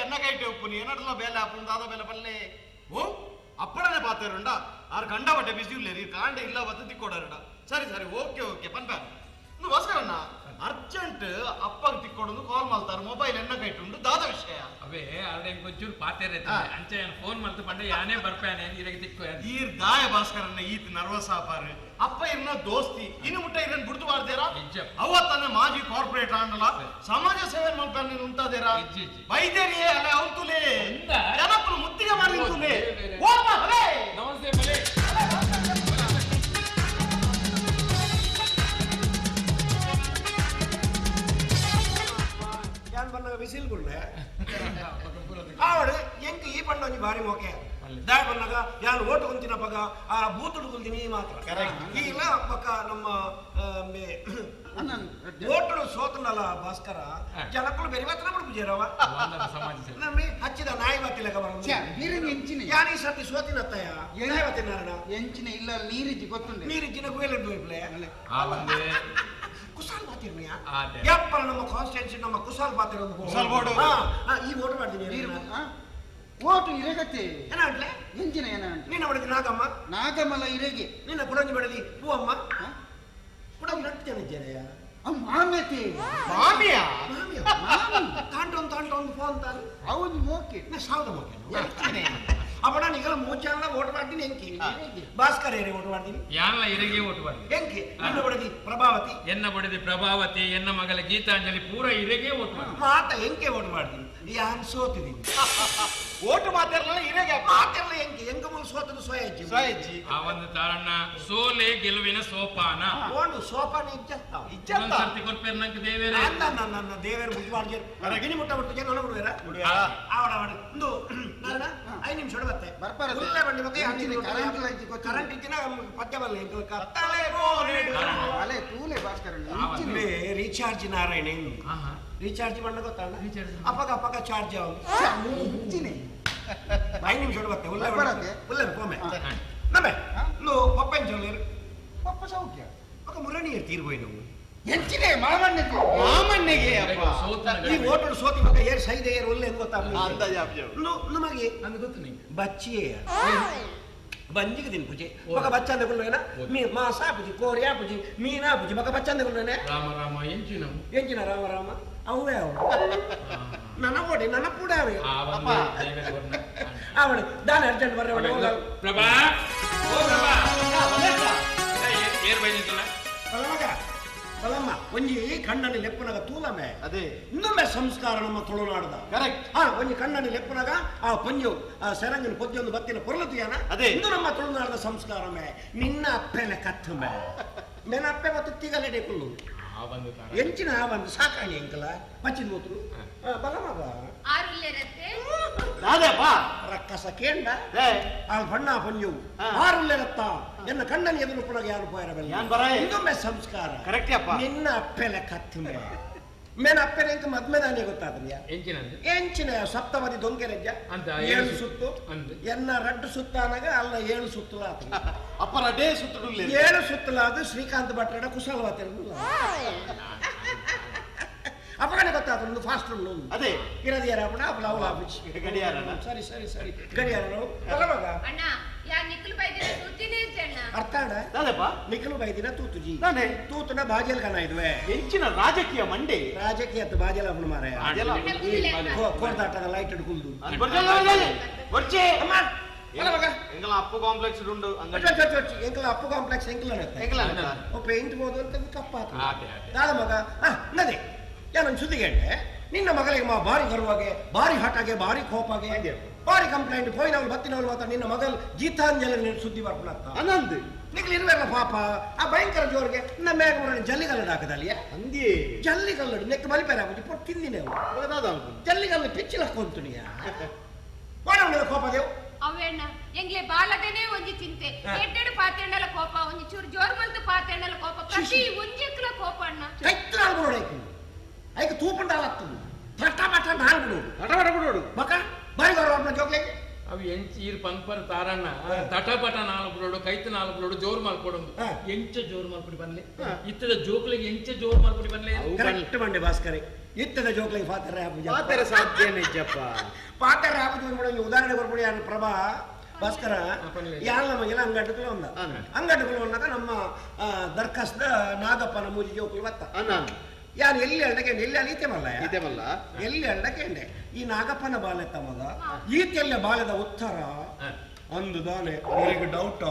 ಎನ್ನ ಕೈಟೆ ಉಪ್ಪುನಿ ಏನಡಲ ಬೇಲೆ ಆಪುಂಡು ದಾದ ಬೇಲೆ ಪಲ್ಲೆ ಓ ಅಪ್ಪಡನೆ ಪಾತೆರುಂಡ ಆರ್ ಗಂಡ ಬಟ್ಟೆ ಬಿಸಿ ಉಲ್ಲೇರಿ ಕಾಂಡೆ ಇಲ್ಲ ಬತ್ತು ತಿಕ್ಕೊಡರುಂಡ ಸರಿ ಸರಿ ಓಕೆ ಓಕೆ ಪನ್ಪ ನು ಭಾಸ್ಕರಣ್ಣ ಅರ್ಜೆಂಟ್ ಅಪ್ಪಗೆ ತಿಕ್ಕೊಡೊಂದು ಕಾಲ್ ಮಾಡ್ತಾರೆ ಮೊಬೈಲ್ ಎನ್ನ ಕೈಟುಂಡು ದಾದ ವಿಷಯ ಅವೇ ಆಲ್ರೆಡಿ ಒಂಚೂರು ಪಾತೇರೆ ಅಂಚೆ ಫೋನ್ ಮಲ್ತು ಪಂಡ ಯಾನೇ ಬರ್ಪಾನೆ ಇರಗೆ ತಿಕ್ಕು ಈರ್ ದಾಯ ಭಾಸ್ಕರನ್ನ ಈತ್ ನರ್ವಸ್ ಆಪಾರು ಅಪ್ಪ ಇರ್ನ ದೋಸ್ತಿ ಇನ್ನು ಮುಟ್ಟ ಇರನ್ ಬಿಡ್ದು ಬಾರ್ದೇರಾ ಅವ ತನ್ನ ಮಾಜಿ ಕಾರ್ಪೊರೇಟ್ ಆಂಡಲ ಸಮಾಜ ಸೇವೆ ಮಲ್ಪಾನೆ ನೀನು ಉಂಟಾದೇರಾ ಬೈದೇರಿಯೇ ಅಲ್ಲ ಅವಂತುಲೇ ಜನಕ್ಕಲು ಮುತ್ತಿಗೆ ಮಾಡಿ ನಿಂತುಲೇ ಓಪ ಹಲೇ ನಮಸ್ತೆ ಬಲೆ ಯಾನ್ ಬನ್ನಗ ವಿಸಿಲ್ ಗುಳ್ಳೆ ಆವಡು ಎಂಕ್ ಈ ಪಂಡೊಂಜಿ ಬಾರಿ ಮೋಕೆ ದಾಯ ಬನ್ನಗ ಯಾನ್ ಓಟು ಕುಂತಿನ ಪಗ ಆ ಬೂತುಡು ಕುಂತಿನಿ ಮಾತ್ರ ಈಲ ಪಕ್ಕ ನಮ್ಮ ಓಟುಡು ಸೋತನಲ್ಲ ಭಾಸ್ಕರ ಜನಕ್ಕಳು ಬೇರೆ ಮಾತ್ರ ಬಿಡು ನಮ್ಮಿ ಹಚ್ಚಿದ ನಾಯಿ ಬತ್ತಿಲಕ ಯಾನ್ ಈ ಸರ್ತಿ ಸೋತಿನತ್ತಯ್ಯ ನಾಯಿ ಬತ್ತಿನಾರಣ ಎಂಚಿನ ಇಲ್ಲ ನೀರಿಜ್ಜಿ ಗೊತ್ತುಂಡೆ ನೀರಿಜ್ಜಿನ ಗುಯಲೆ ಬೋಯ್ಪ್ಲೆ ಕುಸಾಲ್ ಬಾತಿರ್ನಿಯ ಯಪ್ಪ ನಮ್ಮ ಕಾನ್ಸ್ಟಿಟ್ಯೂನ್ಸಿ ನಮ್ಮ ಕುಸಾಲ್ ಬಾತಿರೋದು ಕುಸಾಲ್ ಬೋರ್ಡ್ ಈ ಓಟು ಮಾಡ್ತೀನಿ ಓಟು ಇರಗತ್ತೆ ಏನ ಅಂಟ್ಲೆ ಎಂಚಿನ ಏನ ನಿನ್ನ ಬಡದಿ ನಾಗಮ್ಮ ನಾಗಮಲ ಇರಗೆ ನಿನ್ನ ಕುಡಂಜಿ ಬಡದಿ ಪೂವಮ್ಮ ಕುಡಂಜಿ ನಟ್ಟು ಜನ ಇದ್ದೇನೆಯ ಮಾಮ್ಯತೆ ಮಾಮಿಯ ಮಾಮಿಯ ತಾಂಟೊಂದು ತಾಂಟೊಂದು ಫೋನ್ ತಾನು ಅವನು ಮೋಕೆ ನಾ ಸಾವ್ದ ಮೋಕೆ ಅಪ್ಪ ನಾನು ಈಗಲ ಮೂರು ಜನ ಓಟ್ ಮಾಡ್ತೀನಿ ಎಂಕಿ ಭಾಸ್ಕರ್ ಏರಿ ಓಟ್ ಮಾಡ್ತೀನಿ ಯಾನ್ಲ ಇರಗೆ ಓಟ್ ಮಾಡ್ತೀನಿ ಎಂಕಿ ನಿನ್ನ ಬಡದಿ ಪ್ರಭಾವತಿ ಎನ್ನ ಬಡದಿ ಪ್ರಭಾವತಿ ಎನ್ನ ಮಗಳ ಗೀತಾಂಜಲಿ ಪೂರ ಇರಗೆ ಓಟ್ ಮಾಡ್ತೀನಿ ಮಾತ ಎಂಕೆ ಓಟ್ ಮಾಡ್ತೀನಿ ಯಾನ್ ಸೋತಿದ್ದೀನಿ ಓಟು ಮಾತಿರಲ್ಲ ಇರಗೆ ಮಾತಿರಲ್ಲ ಎಂಕಿ ಎಂಕ ಮೂಲ ಸೋತದು ಸೋಯಜ್ಜಿ ಸೋಯಜ್ಜಿ ಆ ಒಂದು ತಾರಣ್ಣ ಸೋಲೆ ಗೆಲುವಿನ ಸೋಪಾನ ಓಂಡು ಸೋಪಾನ ಇಜ್ಜತ್ತ ಇಜ್ಜತ್ತ ಸರ್ತಿ ಕೊರ್ಪೇರ್ ನಂಗೆ ದೇವೇರೆ ಅಂದ ನನ್ನ ದೇವೇರು ಬುದ್ಧಿ ಮಾಡ್ಜೇರು ಗಿನಿ ಮುಟ್ಟ ಬಿಟ್ಟು ಜನ ಬಿಡುವೇರ ಆವಡ ಆವಡ ಒಂದು ನಾರಣ 5 ನಿಮಿಷ ಬತ್ತೆ ಉಲ್ಲೇ ಬಂಡಿ ಬಗ್ಗೆ ಕರೆಂಟ್ ಇಚ್ಚಿನ ಪದ್ಯ ಬಲ್ಲ ಕತ್ತಲೆ ಅಲೆ ತೂಲೆ ಭಾಸ್ಕರ ರೀಚಾರ್ಜ್ ನಾರಾಯಣ ರೀಚಾರ್ಜ್ ಮಣ್ಣ ಗೊತ್ತಾಣ ಅಪ್ಪಗ ಅಪ್ಪಗ ಚಾರ್ಜ್ ಇಂಚಿನ 5 ನಿಮಿಷ ಬತ್ತೆ ಉಲ್ಲೇ ಉಲ್ಲೇ ಪೋಮೆ ನಮ್ಮೆ ನು ಪಪ್ಪ ಎಂಚೋಲೇರು ಪಪ್ಪ ಸೌಖ್ಯ ఒక ಮುರಣಿ ತೀರ್ಬೋಯ್ ನಾವು ಎಂಚಿನೆ ಮಾಮಣ್ಣಗೆ ಮಾಮಣ್ಣಗೆ ಅಪ್ಪ ಈ ಓಟು ಸೋತಿ ಮಗ ಏರ್ ಸೈದೆ ಏರ್ ಒಲ್ಲೆ ಅಂತ ಗೊತ್ತಾಗ್ಲಿ ಅಂದಾಜು ಆಪ್ಜು ನಮಗೆ ಅಂದ ಗೊತ್ತು ನಿಂಗೆ ಬಚ್ಚಿಯೇ ಬಂಜಿಗೆ ದಿನ ಪೂಜೆ ಮಗ ಬಚ್ಚಂದ ಕುಲ್ಲೇನ ಮೀ ಮಾಸ ಪೂಜೆ ಕೋರಿಯಾ ಪೂಜೆ ಮೀನಾ ಪೂಜೆ ಮಗ ಬಚ್ಚಂದ ಕುಲ್ಲೇನೆ ರಾಮ ರಾಮ ಎಂಚಿನ ಎಂಚಿನ ರಾಮ ರಾಮ ಅವೇ ಅವು ನನ್ನ ಓಡಿ ನನ್ನ ಕೂಡ ಅವೇ ಅಪ್ಪ ಅವಳು ದಾನ ಅರ್ಜೆಂಟ್ ಬರ್ರೆ ಪ್ರಭಾ ಓ ಪ್ರಭಾ ಏರ್ ಬೈದಿದ್ದಲ್ಲ ಮಗ ಬಲಮ್ಮ ಒಂಜಿ ಕಣ್ಣಲ್ಲಿ ಲೆಪ್ಪುನಗ ತೂಲಮೆ ಅದೇ ಇನ್ನೊಮ್ಮೆ ಸಂಸ್ಕಾರ ನಮ್ಮ ತುಳುನಾಡದ ಕರೆಕ್ಟ್ ಹಾ ಒಂಜಿ ಕಣ್ಣಲ್ಲಿ ಲೆಪ್ಪುನಗ ಆ ಪಂಜು ಆ ಸೆರಂಗಿನ ಪೊದ್ಯೊಂದು ಬತ್ತಿನ ಪೊರ್ಲತಿಯಾನ ಅದೇ ಇಂದು ನಮ್ಮ ತುಳುನಾಡದ ಸಂಸ್ಕಾರಮೆ ನಿನ್ನ ಅಪ್ಪೆನ ಕತ್ತುಮೆ ಮೇನ ಅಪ್ಪೆ ಮತ್ತು ತಿಗಲೆಡೆ ಕುಲ್ಲು ಎಂಚಿನ ಆ ಒಂದು ಸಾಕಾಣಿ ಎಂಕಲ ಪಚ್ಚಿನ ಹೋತ್ರು ಬಲಮಗ ರಕ್ಕಸ ಕೇಂಡ ಆ ಬಣ್ಣ ಪಂಜು ಆರುಲ್ಲೆರತ್ತ ಎನ್ನ ಕಣ್ಣಲ್ಲಿ ಎದುರು ಪುನಗ ಯಾರು ಪೋಯರಬಲ್ಲ ಇನ್ನೊಮ್ಮೆ ಸಂಸ್ಕಾರ ಕರೆಕ್ಟ್ ಅಪ್ಪ ನಿನ್ನ ಅಪ್ಪೆಲೆ ಕತ್ತುಮೆ ಮೇನ ಅಪ್ಪೆಲೆ ಎಂಕ ಮದ್ಮೆದಾನೆ ಗೊತ್ತಾದ್ರಿಯ ಎಂಚಿನ ಸಪ್ತಮದಿ ದೊಂಕೆರೆಜ್ಜ 7 ಸುತ್ತು ಎನ್ನ ರಡ್ಡು ಸುತ್ತಾನಾಗ ಅಲ್ಲ 7 ಸುತ್ತಲ ಅಪ್ಪ ರಡ್ಡೇ ಸುತ್ತಲು 7 ಸುತ್ತಲಾದ ಶ್ರೀಕಾಂತ್ ಭಟ್ರಡ ಕುಶಲವಾತಿರಲಿಲ್ಲ ಅಪ್ಪಗನೆ ಗೊತ್ತಾದ ಒಂದು ಫಾಸ್ಟ್ ಉಂಟು ಅದೇ ಇರದು ಯಾರಪ್ಪಣ ಅಪ್ಪಲ ಅವಲ ಆಫೀಸ್ ಗಡಿಯಾರ ಸರಿ ಸರಿ ಸರಿ ಗಡಿಯಾರ ಬಲಮಗ ಅಣ್ಣ ಯಾ ನಿಖಲು ಬೈದಿನ ತೂತಿನೇ ಅಣ್ಣ ಅರ್ಥ ಅಣ್ಣ ದಾದಪ್ಪ ನಿಖಲು ಬೈದಿನ ತೂತುಜಿ ನಾನೇ ತೂತುನ ಬಾಜಲ್ ಕಣ ಇದುವೆ ಎಂಚಿನ ರಾಜಕೀಯ ಮಂಡೆ ರಾಜಕೀಯ ಬಾಜಲ್ ಅವನು ಮಾರಾಯ ಕೋರ್ದಾಟದ ಲೈಟ್ ಹಿಡ್ಕೊಂಡು ಬರ್ಜೆ ಅಮ್ಮ ಬಲಮಗ ಎಂಗಲ ಅಪ್ಪು ಕಾಂಪ್ಲೆಕ್ಸ್ ಉಂಡು ಎಂಕಲ ಅಪ್ಪು ಕಾಂಪ್ಲೆಕ್ಸ್ ಎಂಕಲ ಎಂಕಲ ಓ ಪೇಂಟ್ ಬೋದು ಅಂತ ಕಪ್ಪಾತು ದಾದ ಮಗ ಹಾ ನದೇ ಯಾನೊಂದು ಸುದ್ದಿಗೆ ನಿನ್ನ ಮಗಳಿಗೆ ಮಾ ಭಾರಿ ಗರ್ವಾಗೆ ಭಾರಿ ಹಠಾಗೆ ಭಾರಿ ಕೋಪಾಗೆ ಭಾರಿ ಕಂಪ್ಲೇಂಟ್ ಪೋಯಿನವಳು ಬತ್ತಿನವಳು ಮಾತ್ರ ನಿನ್ನ ಮಗಲ್ ಗೀತಾಂಜಲಿ ನೀನು ಸುದ್ದಿ ಬರ್ಪುಣತ್ತ ಅನಂದ್ ನಿಗ್ಲು ಇರುವೆಲ್ಲ ಪಾಪ ಆ ಭಯಂಕರ ಜೋರಿಗೆ ನಮ್ಮ ಮ್ಯಾಗ ಜಲ್ಲಿಗಲ್ಲಡು ಹಾಕದಲ್ಲಿಯ ಅಂದಿ ಜಲ್ಲಿಗಲ್ಲಡು ನೆಕ್ ಮಲಿಪೇರ ಆಗುದು ಪೊಟ್ಟು ತಿಂದಿನಿ ಅವು ಜಲ್ಲಿಗಲ್ಲು ಪಿಚ್ಚಿಲಕ್ಕೊಂತುನಿಯ ವಾಡ ಕೋಪ ದೇವು ಅವೇಣ್ಣ ಎಂಗ್ಲೆ ಬಾಲದನೇ ಒಂಜಿ ಚಿಂತೆ ಎಡ್ಡೆಡು ಪಾತೆಂಡಲ ಕೋಪ ಒಂಜಿ ಚೂರು ಜೋರ್ ಮಲ್ತು ಪಾತೆಂಡಲ ಕೋಪ ಪ್ರತಿ ಒಂಜೆಕ್ಲ ಕೋಪ ಅಣ್ಣ ಕೈತ್ರಾಲ್ ಬಿಡೋಡೈಕು ಐಕ ತೂಪಂಡಾಲತ್ತದು ತಟ ಮಟ ನಾಲ್ ಬಿಡೋಡು ತಟ ಬಿಡೋಡು ಮಕ ಬಾರಿ ಗೌರವ ಜೋಗ್ಲೆಗೆ ಅವು ಎಂಚ ಈರ್ ಪನ್ಪರ್ ತಾರಣ್ಣ ತಟಪಟ ನಾಲ್ ಬಿಡೋಡು ಕೈತ ನಾಲ್ ಬಿಡೋಡು ಜೋರ್ ಮಲ್ಕೊಡೋದು ಎಂಚ ಜೋರ್ ಮಲ್ಪುಡಿ ಬನ್ಲೆ ಇತ್ತದ ಜೋಕ್ಲಿಗೆ ಎಂಚ ಜೋರ್ ಮಲ್ಪುಡಿ ಬನ್ಲೆ ಕರೆಕ್ಟ್ ಮಂಡೆ ಭಾಸ್ಕರೇ ಇತ್ತದ ಜೋಕ್ಲಿಗೆ ಪಾತ್ರ ಪಾತ್ರ ಸಾಧ್ಯನೇ ಇಜ್ಜಪ್ಪ ಪಾತ್ರ ಆಪುಜಿ ಉದಾಹರಣೆ ಕೊರ್ಪುಡಿ ಯಾರು ಪ್ರಭಾ ಭಾಸ್ಕರ ಯಾರು ನಮಗೆಲ್ಲ ಅಂಗಡ್ಡುಗಳು ಒಂದ ಅಂಗಡ್ಡುಗಳು ಅಂದಾಗ ನಮ್ಮ ದರ್ಖಾಸ್ದ ನಾಗಪ್ಪನ ಮೂಜಿ ಜೋಕುಲು ಬತ್ತ ಯಾರು ಎಲ್ಲಿ ಅಳ್ಳಕ್ಕೆ ಎಲ್ಲಿ ಅಲ್ಲಿ ಈತೆ ಮಲ್ಲ ಈತೆ ಮಲ್ಲ ಎಲ್ಲಿ ಅಳ್ಳಕ್ಕೆ ಈ ನಾಗಪ್ಪನ ಬಾಲೆತ್ತ ಮಗ ಈತೆಲ್ಲ ಬಾಲೆದ ಉತ್ತರ ಅಂದು ದಾನೆ ಅವರಿಗೆ ಡೌಟ್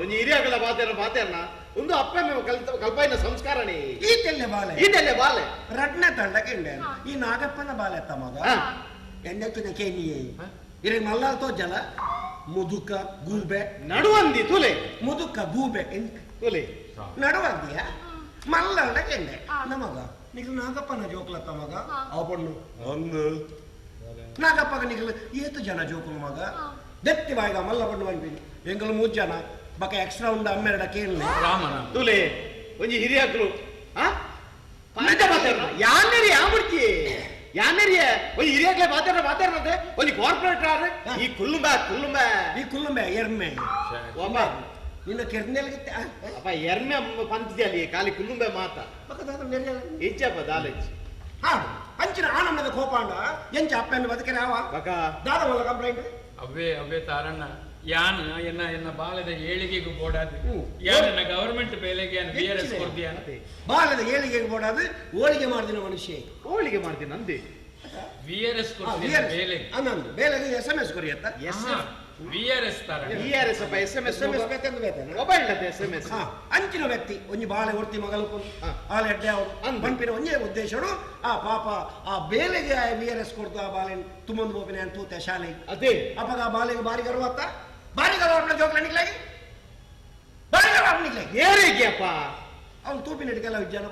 ಒಂಜಿ ಹಿರಿಯಾಗಲ ಬಾತೆರ ಬಾತೆರ್ನ ಒಂದು ಅಪ್ಪೆ ಕಲ್ಪಾಯಿನ ಸಂಸ್ಕಾರನೇ ಈತೆಲ್ಲೆ ಬಾಲೆ ಈತೆಲ್ಲೆ ಬಾಲೆ ರಡ್ನೆ ತಂಡಕ್ಕೆ ಈ ನಾಗಪ್ಪನ ಬಾಲೆತ್ತ ಮಗ ಎಣ್ಣೆತ್ತಿನ ಕೇನಿಯೇ ಇರಗೆ ಮಲ್ಲಾಲ್ ತೋಜಲ ಮುದುಕ ಗೂಬೆ ನಡುವಂದಿ ತುಲೆ ಮುದುಕ ಗೂಬೆ ತುಲೆ ನಡುವಂದಿಯ ಮಲ್ಲಳ್ಳ ಕೆಂಡೆ ನಮಗ ನಿಖಲು ನಾಗಪ್ಪನ ಜೋಕ್ಲತ್ತ ಮಗ ಆ ಪಣ್ಣು ಒಂದು ನಾಗಪ್ಪಗ ನಿಖಲು ಏತು ಜನ ಜೋಕುಲು ಮಗ ದೆತ್ತಿ ಬಾಯಿಗ ಮಲ್ಲ ಪಣ್ಣು ಬಂದ್ಬಿನಿ ಎಂಗಲು ಮೂರು ಜನ ಬಕ ಎಕ್ಸ್ಟ್ರಾ ಉಂಡ ಅಮ್ಮೆರಡ ಕೇಳಲೆ ರಾಮನ ತುಲೆ ಒಂಜಿ ಹಿರಿಯಾಕ್ಲು ಆ ಯಾನ್ನೇರಿ ಯಾಮುಡ್ಕಿ ಯಾನೇರಿಯ ಒಂಜಿ ಹಿರಿಯಾಕ್ಲೆ ಬಾತೇರ ಬಾತೇರ್ನಂತೆ ಒಂಜಿ ಕಾರ್ಪೊರೇಟರ್ ಈ ಕುಲ್ಲುಂಬ ಕುಲ್ಲುಂಬ ಈ ಕುಲ್ಲುಂಬೆ ಎರ್ಮೆ ಒಬ್ಬ ನಿನ್ನ ಕೆರ್ನೆಲ್ಗಿತ್ತೆ ಅಪ್ಪ ಎರ್ಮೆ ಪಂಚದಲ್ಲಿ ಖಾಲಿ ಕುಲ್ಲುಂಬೆ ಮಾತ ಇಜ್ಜಪ್ಪ ದಾಲೆಜ್ ಹಾ ಅಂಚಿನ ಆನಂದದ ಕೋಪಾಂಡ ಎಂಚ ಅಪ್ಪೆನ್ನು ಬದುಕರೆ ಆವ ಬಕ ದಾದ ಮಲ್ಲ ಕಂಪ್ಲೇಂಟ್ ಅವ್ವೇ ಅವ್ವೇ ತಾರಣ್ಣ ಯಾನ್ ಎನ್ನ ಎನ್ನ ಬಾಲದ ಏಳಿಗೆಗೂ ಬೋಡಾದು ಯಾನ್ ಎನ್ನ ಗವರ್ಮೆಂಟ್ ಬೇಲೆಗೆ ಯಾನ್ ಬಿ ಆರ್ ಎಸ್ ಕೊರ್ದಿಯಾನ ಬಾಲದ ಏಳಿಗೆಗೆ ಬೋಡಾದು ಹೋಳಿಗೆ ಮಾಡ್ದಿನ ಮನುಷ್ಯ ಹೋಳಿಗೆ ಮಾಡ್ತೀನಿ ನಂದಿ ಬಿ ಆರ್ ಎಸ್ ಕೊರ್ದಿನ ಬೇಲೆಗೆ ಅನ್ನಂದು ಬೇಲೆಗೆ ಎಸ್ ಎಂ ಎಸ್ ಕೊರಿಯತ್ತ ಎಸ್ ಬಿ ಆರ್ ಎಸ್ ತಾರಣ್ಣ ಬಿ ಆರ್ ಎಸ್ ಅಪ್ಪ S M S S M S ಬೇತೆಂದು ಬೇತೇನೆ ಮೊಬೈಲ್ ಅದೇ ಎಸ್ ಎಂ ಎಸ್ ಹಾ ಅಂಚಿನ ವ್ಯಕ್ತಿ ಒಂಜಿ ಬಾಳೆ ಒರ್ತಿ ಮಗಲು ಆಲೆ ಅಡ್ಡೆ ಅವರು ಪಂಪಿನ ಒಂಜೇ ಉದ್ದೇಶಡು ಆ ಪಾಪ ಆ ಬೇಲೆಗೆ ಬಿ ಆರ್ ಎಸ್ ಕೊಡ್ತು ಆ ಬಾಲೆ ತುಂಬೊಂದು ಹೋಪಿನ ತೂತೆ ಶಾಲೆ ಅದೇ ಅಪ್ಪಗ ಆ ಬಾಲೆಗೆ ಬಾರಿ ಗರ್ವತ್ತ ಬಾರಿ ಗರ್ವ ಜೋಕ್ಲ ನಿಕ್ಲಾಗಿ ಬಾರಿ ಗರ್ವ ನಿಕ್ಲಾಗಿ ಏರಿಗೆಯಪ್ಪ ಅವ್ನು ತೂಪಿನ ಹಿಡಿಕೆಲ್ಲ ವಿಜ್ಞಾನ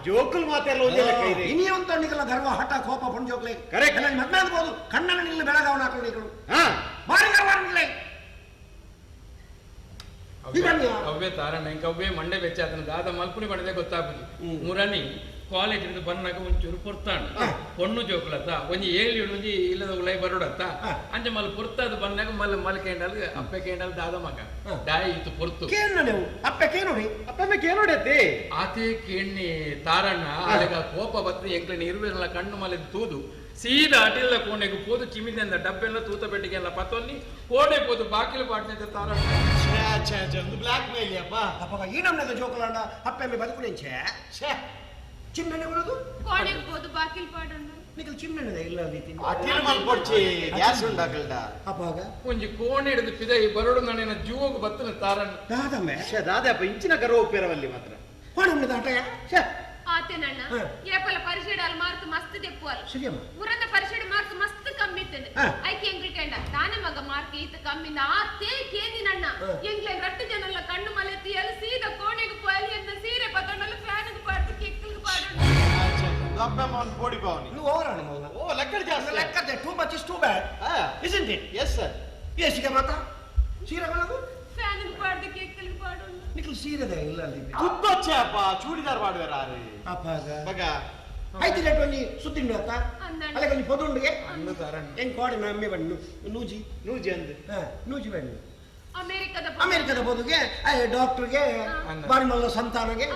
ಜೋಕುಲ್ ಮಾತೆಲ್ಲ ಒಂದೇ ಲೆಕ್ಕ ಇದೆ ಇನಿಯಂತ ನಿಕಲ ಗರ್ವ ಹಠ ಕೋಪ ಪುಣ್ ಜೋಕ್ಲೆ ಕರೆಕ್ಟ್ ಎಲ್ಲ ಮದ್ವೆ ಅನ್ಬೋದು ಕಣ್ಣನ ನಿಲ್ಲ ಬೆಳಗಾವನ ಹಾಕೊಂಡು ನಿಕಲು ಹಾ ಬಾರಿ ಗರ್ವ ನಿಕ್ಲಾಗಿ ಅವ್ವೇ ತಾರಣ್ಣ ಇಂಕ ಅವ್ವೇ ಮಂಡೆ ಬೆಚ್ಚಾತನ ದಾದ ಮಲ್ಪುನಿ ಪಡೆದೇ ಗೊತ್ತಾಗುದು ಮುರನಿ ಕಾಲೇಜ್ ಬನ್ನಾಗ ಒಂಚೂರು ಪೊರ್ತಾಂಡು ಪೊಣ್ಣು ಜೋಕುಲತ್ತ ಒಂಜಿ ಏಳು ಒಂಜಿ ಇಲ್ಲದ ಉಲೈ ಬರೋಡತ್ತ ಅಂಚೆ ಮಲ್ ಪೊರ್ತಾದ ಬನ್ನಾಗ ಮಲ್ ಮಲ್ ಕೇಂಡಲ್ ಅಪ್ಪೆ ಕೇಂಡಲ್ ದಾದ ಮಗ ದಾಯಿ ಇತ್ತು ಪೊರ್ತು ಕೇಳ ನೀವು ಅಪ್ಪೆ ಕೇನೋಡಿ ಅಪ್ಪೆ ಕೇನೋಡಿ ಅತ್ತೆ ಆತೆ ಕೇಣ್ಣಿ ತಾರಣ್ಣ ಆಗ ಕೋಪ ಬತ್ತ ಎಂಕ್ಲ ಇರುವೆಲ್ಲ ಕಣ್ಣು ಮಲೆ ತೂದು ಸೀದಾ ಅಟಿಲ್ಲ ಕೋಣೆಗೆ ಪೋದು ಚಿಮಿದೆಂದ ಡಬ್ಬೆಲ್ಲ ತೂತ ಪೆಟ್ಟಿಗೆಲ್ಲ ಪತ್ತೊನ್ನಿ ಕೋಣೆ ಪೋದು ಬಾಕಿಲು ಪಾಟ್ನೆ ತಾರಣ್ಣ ಬ್ಲಾಕ್ ಮೇಲ್ ಅಪ್ಪ ಅಪ್ಪ ಈ ನಮ್ಮದ ಜೋಕುಲಾಂಡ ಅಪ್ಪೆ ಬದುಕು ನೆಂಚೆ ಛೇ ಚಿನ್ನನೆ ಬರೋದು ಕೋಣೆಗೆ ಪೋದು ಬಾಕಿಲು ಪಾಡೋಣ ನಿಕಲ್ ಚಿನ್ನನೆ ಇಲ್ಲ ರೀತಿ ಅಟಿಲ್ ಮಲ್ಪೊಡ್ಚಿ ಗ್ಯಾಸ್ ಉಂಡಾಕಲ್ಡ ಅಪ್ಪಾಗ ಒಂಜಿ ಕೋಣೆ ಹಿಡಿದು ಪಿದೈ ಬರೋಡು ನಾನೇನ ಜೀವಕ್ಕೆ ಬತ್ತನ ತಾರಣ್ಣ ದಾದಮ್ಮೆ ಛೇ ದಾದಪ್ಪ ಇಂಚಿನ ಗರ್ವ ಉಪ್ಪೇರವಲ್ಲಿ ಮಾತ್ರ ಕೋಣೆ ದಾಟಯ ಛೇ ಆತೇನಣ್ಣ ಏಪಲ ಪರಿಷೆಡ್ ಮಾರ್ಕ್ ಮಸ್ತ್ ದೆಪ್ಪುವಲ್ ಸರಿಯಮ್ಮ ಮುರಂದ ಪರಿಷೆಡ್ ಮಾರ್ಕ್ ಮಸ್ತ್ ಕಮ್ಮಿ ಇತ್ತೇನೆ ಐಕೆ ಎಂಗ್ಲ್ ಕೇಂಡ ತಾನೆ ಮಗ ಮಾರ್ಕ್ ಈತ ಕಮ್ಮಿ ಆತೇ ಕೇಂದಿನಣ್ಣ ಎಂಗ್ಲೆ ರಟ್ಟು ಜನಲ್ಲ ಕಣ್ಣು ಮಲೆ ತೀಯಲು ಸೀದಾ ಕೋಣೆಗೆ ಪೋಯಲು ಎಂದ ಸೀರೆ ಪತ್ತೊಂಡಲು ಫ್ಯಾನ್ಗೆ ಪಾಡ್ದು ಕೆಕ್ಕಲ್ಗೆ ಪಾಡೋಣ ಪೋಡಿ ಪಾವನಿ ನೀವು ಓವರ್ ಅಣ್ಣ ಮಲ್ಲ ಓ ಲೆಕ್ಕ ಜಾಸ್ತಿ ಲೆಕ್ಕ too much is too bad isn't it yes sir ಎಷ್ಟಿಗೆ ಮಾತಾ ಸೀರೆ ಕೊಡೋದು ಫ್ಯಾನ್ಗೆ ಪಾಡ್ದು ಕೆಕ್ಕಲ್ಗೆ ಪಾಡೋಣ ನಿಖಲ್ ಸೀರೆದೆ ಇಲ್ಲ ಅಲ್ಲಿ ತುದ್ದೊಚ್ಚೆ ಅಪ್ಪ ಚೂಡಿದಾರ್ ಮಾಡುವೆರ ಆರೆ ಅಪ್ಪಾಗ ಮಗ ಐತಿ ರೇಟ್ ಒಂಜಿ ಸುದ್ದಿಂಡು ಅತ್ತ ಅಲ್ಲ ಒಂಜಿ ಪೊದುಂಡಿಗೆ ಹೆಂಗ್ ಕೋಡಿ ನಮ್ಮೆ ಬಣ್ಣು ನೂಜಿ ನೂಜಿ ಅಂದು ನೂಜಿ ಬಣ್ಣು ಅಮೆರಿಕದ ಅಮೆರಿಕದ ಬದುಗೆ ಡಾಕ್ಟರ್ಗೆ ಬಾರಿ ಮಲ್ಲ ಸಂತಾನಗೆ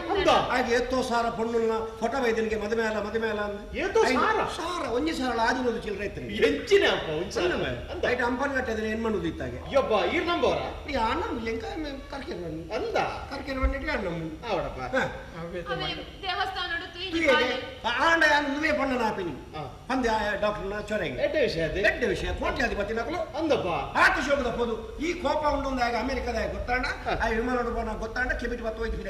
ಹಾಗೆ ಎತ್ತೋ ಸಾರ ಪೊಣ್ಣುಲ್ನ ಫೋಟೋ ವೈದ್ಯನಿಗೆ ಮದುವೆ ಅಲ್ಲ ಮದುವೆ ಅಲ್ಲ ಏತೋ ಸಾರ ಸಾರ ಒಂಜಿ ಸಾರ ಆದಿನೋದು ಚಿಲ್ಲರೆ ಇತ್ತು ಎಂಚಿನ ಅಪ್ಪ ಒಂಜಿ ಸಾರ ರೈಟ್ ಅಂಪನ್ ಕಟ್ಟಿದ್ರೆ ಏನ್ ಮಾಡುದು ಇತ್ತಾಗೆ ಅಯ್ಯಪ್ಪ ಈರ್ ನಂಬೋರ ಈ ಅಣ್ಣ ಎಂಕ ಕರ್ಕಿರ್ ಬನ್ನಿ ಅಂದ ಕರ್ಕಿರ್ ಬನ್ನಿ ಅಣ್ಣ ಅವಡಪ್ಪ ದೇವಸ್ಥಾನ ಆಂಡ ನುವೇ ಪಣ್ಣ ನಾಪಿನಿ ಅಂದೆ ಡಾಕ್ಟರ್ನ ಚೊರೆಗೆ ಎಡ್ಡೆ ವಿಷಯ ಅದೇ ಎಡ್ಡೆ ವಿಷಯ ಕೋಟ್ಯಾಧಿಪತಿ ನಕಲು ಅಂದಪ್ಪ ಆತ ಶೋಕದ ಪೋದು ಈ ಕೋಪ ಉಂಡು ಆಗ ಅಮೆರಿಕದಾಗ ಗೊತ್ತಾಂಡ ಆ ವಿಮಾನ ಹೋಗೋಣ ಗೊತ್ತಾಂಡ ಕೆಬಿಟ್ ಬತ್ತು ಹೋಯ್ತು ಫಿರ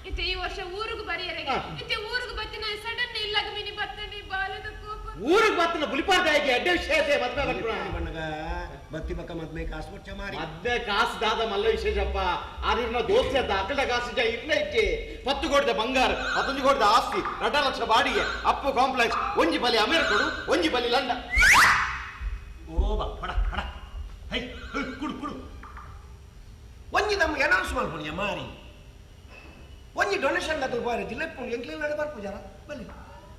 ಇತ್ತೆ ಈ ವರ್ಷ ಊರಿಗೆ ಬರಿಯರೆಗೆ ಇತ್ತೆ ಊರಿಗೆ ಬತ್ತಿನ ಸಡನ್ ಇಲ್ಲಗ ಮಿನಿ ಬತ್ತನೆ ಬಾಲದ ಕೋಪ ಊರಿಗೆ ಬತ್ತನ ಬುಲಿಪಾರ್ದಾಗಿ ಎಡ್ಡೆ ವಿಷಯ ಅದೇ ಮದ್ವೆ ಬರ್ಪುಣ ಬಣ್ಣಗ ಬತ್ತಿ ಬಕ್ಕ ಮದ್ವೆ ಕಾಸು ಕೊಚ್ಚ ಮಾರಿ ಮದ್ವೆ ಕಾಸು ದಾದ ಮಲ್ಲ ವಿಶೇಷಪ್ಪ ಆದಿರ್ನ ದೋಸ್ತಿ ಅದ ಅಕಡ ಕಾಸು ಜ ಇರ್ನ ಇಜ್ಜೆ 10 ಕೋಟಿದ ಬಂಗಾರ 15 ಕೋಟಿದ ಆಸ್ತಿ 2 ಲಕ್ಷ ಬಾಡಿಗೆ ಅಪ್ಪು ಕಾಂಪ್ಲೆಕ್ಸ್ ಒಂಜಿ ಬಲಿ ಅಮೆರಿಕಡು ಒಂಜಿ ಬಲಿ ಲಂಡನ್ ಓ ಬಾ ಪಡ ಪಡ ಹೈ ಕುಡು ಕುಡು ಒಂಜಿ ನಮ್ಗೆ ಅನೌನ್ಸ್ ಮಾಡ್ಕೊಡಿ ಮಾರಿ ಒಂಜಿ ಡೊನೇಷನ್ ದಾಖಲು ಬಾರಿ ಜಿಲ್ಲೆ ಎಂಕ್ಲಿ ನಡೆ ಬರ್ಪು ಜನ ಬಲ್ಲಿ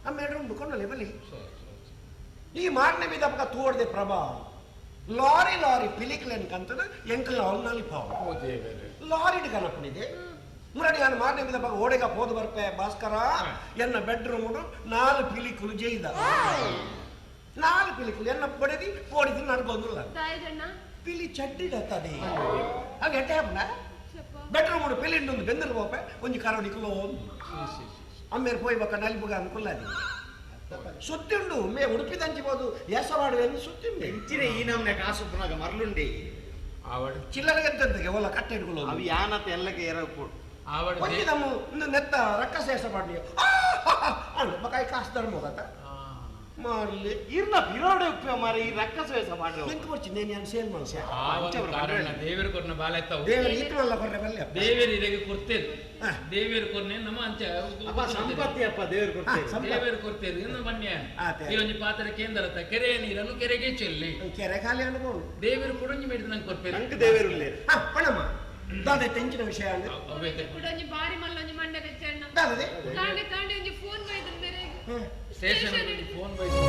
ಆಮೇಲೆ ಉಂಡು ಕೊಂಡಲೆ ಬಲ್ಲಿ ಈ ಮಾರನೇ ಬೀದ ಪಕ್ಕ ತೋಡ್ದೆ ಪ್ರಭಾ ಲಾರಿ ಲಾರಿ ಪಿಲಿಕ್ಲೆನ್ ಕಂತದ ಎಂಕಲ್ ಅವನಲ್ಲಿ ಪಾವು ಲಾರಿ ಕನಪನಿದೆ ಮುರಡಿ ನಾನು ಮಾರನೇ ಬಗ್ಗೆ ಓಡೆಗ ಪೋದು ಬರ್ಪೆ ಭಾಸ್ಕರ ಎನ್ನ ಬೆಡ್ರೂಮ್ 4 ಪಿಲಿಕುಲು ಜೈದ 4 ಪಿಲಿಕುಲು ಎನ್ನ ಬಡದಿ ಓಡಿದ್ದು ನಡ್ಕೊಂದಿಲ್ಲ ಪಿಲಿ ಚಡ್ಡಿಡತ್ತದೆ ಹಾಗೆ ಎಟ್ಟೆ ಹಬ್ಬ ಬೆಡ್ರೂಮ್ ಪಿಲಿ ಉಂಡು ಬೆಂದಲು ಪೋಪೆ ಒಂಜಿ ಕರೋಡಿಕುಲು ಅಮ್ಮೇರು ಪೋಯ್ಬೇಕ ನಲ್ಬುಗ ಅನ್ಕುಲ್ಲದಿ ಸುತ್ತಿಂಡು ಮೇ ಉಡುಪಿ ದಂಚಿಬೋದು ಎಸವಾಡುವೆಂದು ಸುತ್ತಿಂಡು ಎಂಚಿನ ಈ ನಮ್ನೆ ಕಾಸು ಪುನಗ ಮರ್ಲುಂಡಿ ಆವಡ್ ಚಿಲ್ಲರೆಗೆ ಎಂತಂತಗೆ ಒಲ್ಲ ಕಟ್ಟೆ ಇಟ್ಕೊಳ್ಳೋದು ಅವು ಯಾನತ ಎಲ್ಲಕ್ಕೆ ಎರಪು ಆವಡ್ ಒಂಜಿ ನಮ್ಮ ನೆತ್ತ ರಕ್ಕಸ ಎಸ ಮಾಡಿ ಬಕಾಯಿ ಕಾಸು ಧರ್ಮ ಹೋಗತ್ತ ಮಾರ್ಲಿ ಇರ್ನ ಬಿರೋಡೆ ಉಪ್ಪೆ ಮಾರೆ ಈ ರಕ್ಕಸ ಎಸ ಮಾಡ್ರೆ ಎಂತ ಬರ್ಚಿ ನೇನು ಯಾನ್ ಸೇಲ್ ಮನಸ್ಸ ದೇವರು ಕೊರ್ನ ಬಾಲ ಎತ್ತವು ದೇವರು ಈತನಲ್ಲ ಕೊರ್ರೆ ಬಲ್ಲೆ ದೇವರು ಇದಕ್ಕೆ ಕೊರ್ತೇರು ದೇವರು ಕೊರ್ನೆ ನಮ್ಮ ಅಂಚ ಅಪ್ಪ ಸಂಪತ್ತಿ ಅಪ್ಪ ದೇವರು ಕೊರ್ತೇರು ದೇವರು ಕೊರ್ತೇರು ಇನ್ನು ಬನ್ನಿ ಈ ಒಂದು ಪಾತ್ರ ಕೇಂದ್ರತ ಕೆರೆಯ ನೀರನ್ನು ಕೆರೆಗೆ ಚೆಲ್ಲಿ ಕೆರೆ ಖಾಲಿ ಅನುಭವ ದೇವರು ಕುಡಂಜಿ ಮೇಡಿದ ನಂಗೆ ಕೊರ್ಪೇರು ನಂಗೆ ದೇವರು ಇಲ್ಲ ಪಣಮ್ಮ ದಾದೆ ಟೆನ್ಷನ್ ವಿಷಯ ಅಂದ್ರೆ ಕುಡಂಜಿ ಬಾರಿ ಮಲ್ಲೊಂಜಿ ಮಂಡೆ ಬೆಚ್ಚಣ್ಣ ದಾದೆ ಕಾಂಡೆ ಕಾಂಡೆ ಒಂಜಿ ಫೋನ್ ಬೈದ್ರು ಬೇರೆ ಸ್ಟೇಷನ್ ಫೋನ್ ಬೈದ್ರು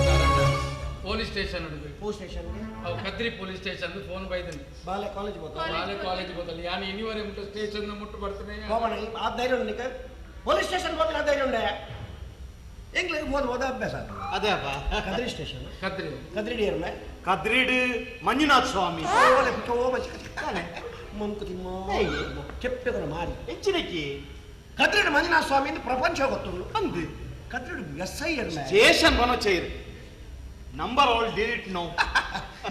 ಪೊಲೀಸ್ ಸ್ಟೇಷನ್ ಪೊಲೀಸ್ ಸ್ಟೇಷನ್ ಅವು ಕದ್ರಿ ಪೊಲೀಸ್ ಸ್ಟೇಷನ್ ಫೋನ್ ಬೈದನು ಬಾಲೆ ಕಾಲೇಜ್ ಬೋತಲ್ಲ ಬಾಲೆ ಕಾಲೇಜ್ ಬೋತಲ್ಲ ಯಾನು ಇನಿವರೆ ಮುಟ್ಟು ಸ್ಟೇಷನ್ ಮುಟ್ಟು ಬರ್ತೇನೆ ಹೋಗೋಣ ಆ ಧೈರ್ಯ ಉಂಟು ಪೊಲೀಸ್ ಸ್ಟೇಷನ್ ಹೋದ್ರೆ ಆ ಧೈರ್ಯ ಉಂಡೆ ಎಂಗ್ಲಿಗೆ ಹೋದ ಹೋದ ಅಭ್ಯಾಸ ಅದೇ ಅಪ್ಪ ಕದ್ರಿ ಸ್ಟೇಷನ್ ಕದ್ರಿ ಕದ್ರಿ ಡಿಯರ್ಮೆ ಕದ್ರಿಡ್ ಮಂಜುನಾಥ ಸ್ವಾಮಿ ಮಂಕುತಿಮ್ಮ ಕೆಪ್ಪೆಗನ ಮಾರಿ ಹೆಚ್ಚಿನಕ್ಕಿ ಕದ್ರಿಡ್ ಮಂಜುನಾಥ ಸ್ವಾಮಿ ಅಂದ್ರೆ ಪ್ರಪಂಚ ಗೊತ್ತುಂಡು ಅಂದು ಕದ್ರಿಡ್ ಎಸ್ I ಎರ್ಮೆ ಸ್ಟೇಷನ್ ಬನೋಚೈರ್ ನಂಬರ್ ಆಲ್ ಡಿಲೀಟ್ ನೋ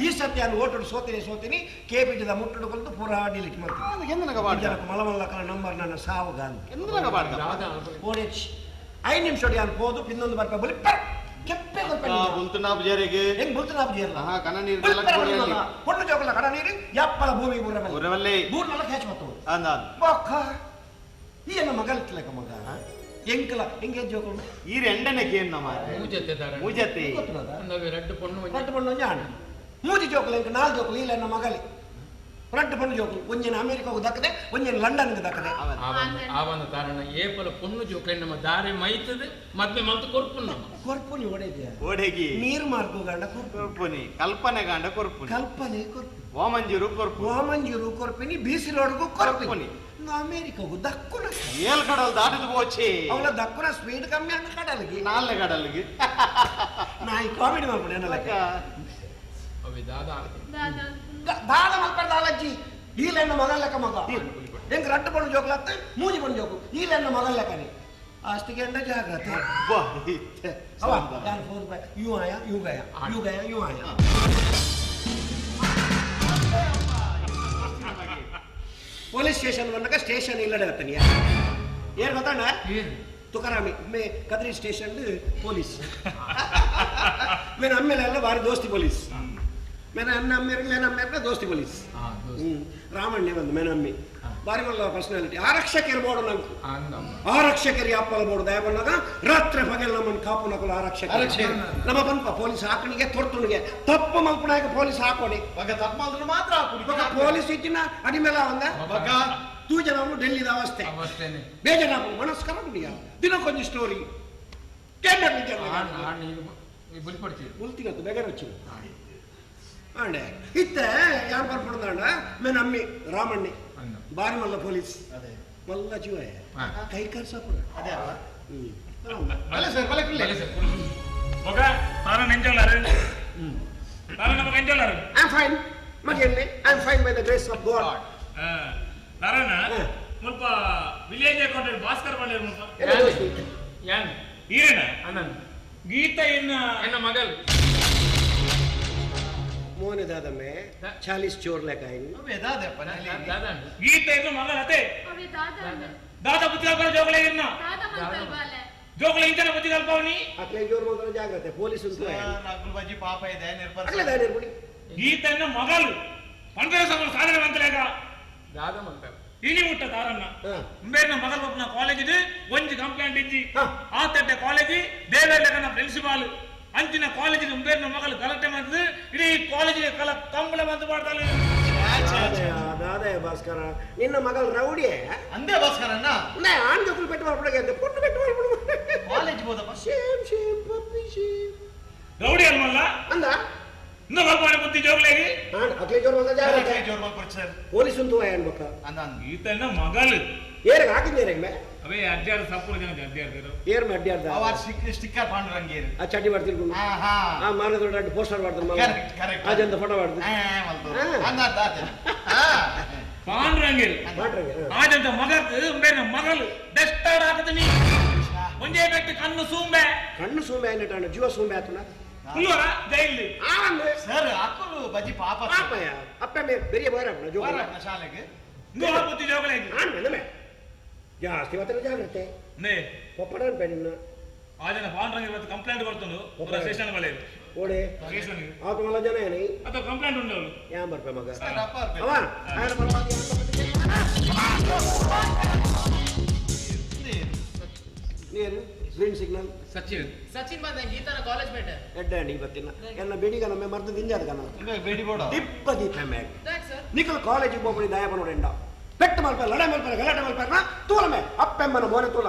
ಈ ಸತ್ಯ ನಾನು ಓಟು ಸೋತೀನಿ ಸೋತೀನಿ ಕೆ ಬಿಟ್ಟದ ಮುಟ್ಟುಡು ಕಲ್ತು ಪೂರಾ ಡಿಲೀಟ್ ಮಾಡ್ತೀನಿ ಎಂದನಗ ಬಾಡ ಮಲ ಮಲ್ಲಕನ ನಂಬರ್ ನನ್ನ ಸಾವು ಗಾಂಧಿ ಎಂದನಗ ಬಾಡ ಓಡೇಚ್ 5 ನಿಮಿಷ ನಾನು ಹೋದು ಪಿನ್ನೊಂದು ಬರ್ಪ ಬಲಿ ಕೆಪ್ಪೆ ಬುಲ್ತನಾ ಬಜಾರಿಗೆ ಹೆಂಗ್ ಬುಲ್ತನಾ ಬಜಾರಲ್ಲ ಹಾ ಕಣ ನೀರು ಹೊಣ್ಣು ಜೋಗಲ್ಲ ಕಣ ನೀರು ಯಪ್ಪಲ ಭೂಮಿ ಬುರವಲ್ಲಿ ಬೂರ್ನೆಲ್ಲ ಕ್ಯಾಚ್ ಮತ್ತು ಅಂದ ಬೊಕ್ಕ ಈ ನನ್ನ ಮಗಲ್ತ್ಲಕ ಮಗ ಎಂಕಲ ಎಂಗೆ ಜೋಗಲು ಈ రెండనే ಕೇನ್ ನಮ್ಮ ಮೂಜತೆ ದಾರ ಮೂಜತೆ ನವೆ ರಡ್ಡು ಪೊಣ್ಣು ರಡ್ಡು ಪೊಣ್ಣು ಜಾಣ ಮೂಜಿ ಜೋಕಲು ಎಂಕ 4 ಜೋಕಲು ಇಲ್ಲ ನನ್ನ ಮಗಲಿ ರಡ್ಡು ಪೊಣ್ಣು ಜೋಕಲು ಒಂಜಿನ ಅಮೆರಿಕಾಗೆ ದಕ್ಕದೆ ಒಂಜಿನ ಲಂಡನ್ಗೆ ದಕ್ಕದೆ ಆವನ ತಾರಣ ಏಪಲ ಪೊಣ್ಣು ಜೋಕಲೆ ನಮ್ಮ ದಾರೆ ಮೈತದೆ ಮದ್ವೆ ಮಲ್ತು ಕೊರ್ಪುನ್ ನಮ್ಮ ಕೊರ್ಪುನಿ ಒಡೆಗೆ ಒಡೆಗಿ ನೀರು ಮಾರ್ಗು ಗಂಡ ಕೊರ್ಪುನಿ ಕಲ್ಪನೆ ಗಂಡ ಕೊರ್ಪುನಿ ಕಲ್ಪನೆ ಕೊರ್ಪು ವಾಮಂಜೂರು ಕೊರ್ಪು ವಾಮಂಜೂರು ಕೊರ್ಪಿನಿ ಬೀಸಿಲೋಡ್ಗು ಕೊರ್ಪಿನಿ ಅಮೆರಿಕಾಗು ದಕ್ಕುನ ಏಲ್ ಕಡಲ್ ದಾಟಿದ ಪೋಚಿ ಅವಳ ದಕ್ಕುನ ಸ್ಪೀಡ್ ಕಮ್ಮಿ ಅಣ್ಣ ಕಡಲ್ಗೆ ನಾಲ್ನೇ ಕಡಲ್ಗೆ ನಾ ಈ ಕಾಮಿಡಿ ಮಾಡ್ಕೊಂಡು ಏನಲ್ಲ ಅವಿ ದಾದಾ ದಾದ ಮಲ್ಪಡ ದಾಲಜ್ಜಿ ಈಲೆಣ್ಣ ಮಗಲ್ಲಕ ಮಗ ಹೆಂಗ್ ರಡ್ಡು ಪಣ್ಣು ಜೋಕ್ಲಾಗ್ತ ಮೂಜಿ ಪಣ್ಣು ಜೋಕು ಈಲೆಣ್ಣ ಮಗಲ್ಲಕನಿ ಅಷ್ಟಿಗೆ ಎಂಡ ಜಾಗ್ರತೆ ಅವ ನಾನು ಫೋನ್ you ಆಯಾ you Gaya you Gaya you ಆಯಾ ಪೊಲೀಸ್ ಸ್ಟೇಷನ್ ಬಂದಾಗ ಸ್ಟೇಷನ್ ಇಲ್ಲಡೆ ಬರ್ತಾನೆ ಏನು ಗೊತ್ತಣ್ಣ ತುಕಾರಾಮಿ ಮೇ ಕದ್ರಿ ಸ್ಟೇಷನ್ ಪೊಲೀಸ್ ಮೇನ ಅಮ್ಮೇಲೆಲ್ಲ ಭಾರಿ ದೋಸ್ತಿ ಪೊಲೀಸ್ ಮೇನ ಅನ್ನ ಅಮ್ಮೇರ್ಗೆ ಮೇನ ಅಮ್ಮೇರ್ನ ದೋಸ್ತಿ ಪೊಲೀಸ್ ರಾಮಣ್ಣೆ ಬಂದು ಮೇನ ಅಮ್ಮಿ ಭಾರಿ ಒಳ್ಳೆ ಪರ್ಸನಾಲಿಟಿ ಆರಕ್ಷಕರು ಬೋರ್ಡು ನಂಗೆ ಆರಕ್ಷಕರು ಯಾಪಲ್ ಬೋರ್ಡು ದಯ ಬಂದಾಗ ರಾತ್ರಿ ಪಗಲ್ ನಮ್ಮನ್ನು ಕಾಪು ನಕಲು ಆರಕ್ಷಕ ನಮ್ಮ ಬಂಪ ಪೊಲೀಸ್ ಹಾಕಣಿಗೆ ತೊರ್ತುಣಿಗೆ ತಪ್ಪು ಮಲ್ಪನಾಗ ಪೊಲೀಸ್ ಹಾಕೋಡಿ ತಪ್ಪು ಮಾಡಿದ್ರು ಮಾತ್ರ ಪೊಲೀಸ್ ಇಟ್ಟಿನ ಅಡಿಮೇಲ ಅವಂಗ ತೂ ಜನ ಅವನು ಡೆಲ್ಲಿದ ಅವಸ್ಥೆ ಬೇಜಾರು ಮನಸ್ಕರ ದಿನಕ್ಕೊಂದು ಸ್ಟೋರಿ ಬುಲ್ತಿಗತ್ತು ಬೇಗ వచ్చింది ಅಂಡೆ ಇತ್ತೆ ಯಾರು ಬರ್ಪುಂಡ ಮೇನ ಅಮ್ಮಿ ರಾಮಣ್ಣಿ ಬಾರಿ ಮಲ್ಲ ಪೊಲೀಸ್ ಮಲ್ಲ ಜೀವ ಕೈ ಕರ್ಸಪುರ ಅದೇ ಅಲ್ಲ ಬಲೆ ಸರ್ ಬಲೆ ಕುಲ್ಲೆ ಮಗ ತಾನ ನೆಂಜೋಲಾರು ತಾನ ನಮಗ ಎಂಜೋಲಾರು I am fine ಮಗೇನೆ I am fine by the grace of God Narayana ಮುಲ್ಪ ವಿಲೇಜ್ ಅಕೌಂಟೆಂಟ್ ಭಾಸ್ಕರ್ ಬಲ್ಲೇರು ಮುಲ್ಪ ಯಾನ್ ಈರೇನ ಅಣ್ಣನ್ ಗೀತಾ ಎನ್ನ ಎನ್ನ ಮಗಲ್ ಮೋನೆ ದಾದಮ್ಮೆ 40 ಚೋರ್ ಲೆಕ್ಕ ಅವೇ ದಾದಪ್ಪ ದಾದಾ ಗೀತಾ ಎನ್ನ ಮಗಲ್ ಅತೆ ಅವೇ ದಾದಾ ದಾದಾ ಬುದ್ಧಿಗಲ್ಪ ಜೋಗಲೆ ಇರ್ನ ದಾದಾ ಮಂತಲ್ ಬಾಲೆ ಜೋಗಲೆ ಇಂತನ ಬುದ್ಧಿಗಲ್ಪವನಿ ಅಕ್ಲೆ ಜೋರ್ ಮಂತ್ರ ಜಾಗ್ರತೆ ಪೊಲೀಸ್ ಉಂಟು ಅಕ್ಲು ಬಜ್ಜಿ ಪಾಪ ಇದೆ ನಿರ್ಪರ ಅಕ್ಲೆ ದಾದ ನಿರ್ಪಡಿ ಗೀತಾ ಎನ್ನ ಮಗಲ್ ಪಂಡರ ಸಮ ಸಾಧನೆ ಮಂತಲೇಗ ದಾದಾ ಮಂತಲ್ ಇನಿ ಮುಟ್ಟ ತಾರನ್ನ ಬೇರೆ ಮಗಲ್ ಒಬ್ಬನ ಕಾಲೇಜ್ ಇದೆ ಒಂಜಿ ಕಂಪ್ಲೇಂಟ್ ಇಜ್ಜಿ ಆ ತಟ್ಟೆ ಕಾಲೇಜ್ ದೇವೇಂದ್ರನ ಪ್ರಿನ್ಸಿಪಾಲ್ ಅಂಚಿನ ಕಾಲೇಜ್ ಬೇರೆ ಮಗಲ್ ಗಲಾಟೆ ಮಾಡಿದ್ರು ಇಡೀ ಕಾಲೇಜಿಗೆ ಕಲ ಕಂಬಳ ಬಂದು ಮಾಡ್ತಾಳೆ ದಾದಾ ಭಾಸ್ಕರ ನಿನ್ನ ಮಗಲ್ ರೌಡಿಯೇ ಅಂದೇ ಭಾಸ್ಕರಣ್ಣ ನಾ ಆಣ್ ಜೋಕುಲು ಪೆಟ್ಟು ಮಾಡ್ಬಿಡಗೆ ಅಂದೆ ಪೊಣ್ಣು ಪೆಟ್ಟು ಮಾಡ್ಬಿಡು ಕಾಲೇಜ್ ಹೋದಪ್ಪ ಸೇಮ್ ಸೇಮ್ ಪಪ್ಪಿ ಸೇಮ್ ರೌಡಿ ಅಲ್ಮಲ್ಲ ಅಂದ ಇಂದು ಮಲ್ಪನೆ ಬುದ್ಧಿ ಜೋಗ್ಲೇಗಿ ಅಕ್ಲೆ ಜೋರ್ ಮಲ್ತ ಜಾಗ್ರತೆ ಜೋರ್ ಮಲ್ಪೊಡು ಸರ್ ಪೊಲೀಸ್ ಉಂತು ಆಯನ್ ಬಕ್ಕ ಅಂದ ಈತನ ಮಗಳು ಏರಗ ಹಾಕಿದ ಏರಗ ಮೇ ಅವೇ ಅಡ್ಡಾರ ಸಪ್ಪುರ ಜನ ಅಡ್ಡಾರ್ದರು ಏರ್ ಮೇ ಅಡ್ಡಾರ್ದ ಅವ ಸ್ಟಿಕ್ಕರ್ ಪಾಂಡುರಂಗೇರು ಆ ಚಟಿ ಮಾಡ್ತಿರ್ಕೊಂಡು ಹಾ ಹಾ ಆ ಮಾನದ ದೊಡ್ಡ ಪೋಸ್ಟರ್ ಮಾಡ್ತಾರೆ ಕರೆಕ್ಟ್ ಕರೆಕ್ಟ್ ಆ ಜನ ಫೋಟೋ ಮಾಡ್ತಾರೆ ಮಲ್ತು ಅಂದ ಅಂದ ಹಾ ಪಾಂಡುರಂಗೇರು ಮಾಡ್ರಂಗೆ ಆಜಂತ ಮಗಕ್ ಬೇರೆ ಮಗಳು ಬೆಸ್ಟಾರ್ ಹಾಕದನಿ ಒಂದೇ ಬೆಟ್ಟು ಕಣ್ಣು ಸೂಂಬೆ ಕಣ್ಣು ಸೂಂಬೆ ಅನ್ನಟಾಣ ಜೀವ ಸೂಂಬೆ ಆತನ ಕುಲ್ಲುವರ ಜೈಲು ಸರ್ ಅಕ್ಕಲು ಬಜಿ ಪಾಪ ಪಾಪಯ ಅಪ್ಪ ಮೇ ಬೆರಿಯ ಬೋರಪ್ಪ ಜೋಗ ಶಾಲೆಗೆ ಇಂದು ಬುದ್ಧಿ ಜೋಗಲೇಗಿ ಆನ್ ಮೇಡಮೆ ಜಾಸ್ತಿ ಮಾತ್ರ ಜಾಗ್ರತೆ ನೇ ಪೊಪ್ಪಡನ್ ಪೆಣ್ಣ ಆಜನ ಪಾಂಡುರಂಗೇರು ಇವತ್ತು ಕಂಪ್ಲೇಂಟ್ ಕೊಡ್ತುಂಡು ಪೂರ ಸ್ಟೇಷನ್ ಬಲೆ ಓಡೆ ಸ್ಟೇಷನ್ ಆತ ಮಲ್ಲ ಜನ ಏನಿ ಅಥವಾ ಕಂಪ್ಲೇಂಟ್ ಉಂಡು ಅವಳು ಯಾನ್ ಬರ್ಪೆ ಮಗ ಸರ್ ಅಪ್ಪ ಅವ ಆಯನ ಬಲವಾದಿ ನೀರು ಗ್ರೀನ್ ಸಿಗ್ನಲ್ ಸಚಿನ್ ಸಚಿನ್ ಬಂದ ಗೀತಾನ ಕಾಲೇಜ್ ಮೇಟ್ ಎಡ್ಡಾಂಡಿ ಬತ್ತಿನ ಎಲ್ಲ ಬೆಡಿಗ ನಮ್ಮ ಮರ್ದು ದಿಂಜಾದ ಕಣ ಬೇಡಿ ಬೋಡ ದಿಪ್ಪ ದೀಪ ಮ್ಯಾಗ್ thanks sir ನಿಖಲ್ ಕಾಲೇಜಿಗೆ ಹೋಗ್ಬಿಡಿ ದಯಪ ನೋಡೆಂಡ ಪೆಟ್ಟು ಮಲ್ಪ ಲಡೆ ಮಲ್ಪರ ಗಲಾಟೆ ಮಲ್ಪರ್ನ ತೂಲಮೆ ಅಪ್ಪೆಮ್ಮನ ಮೋನೆ ತೂಲ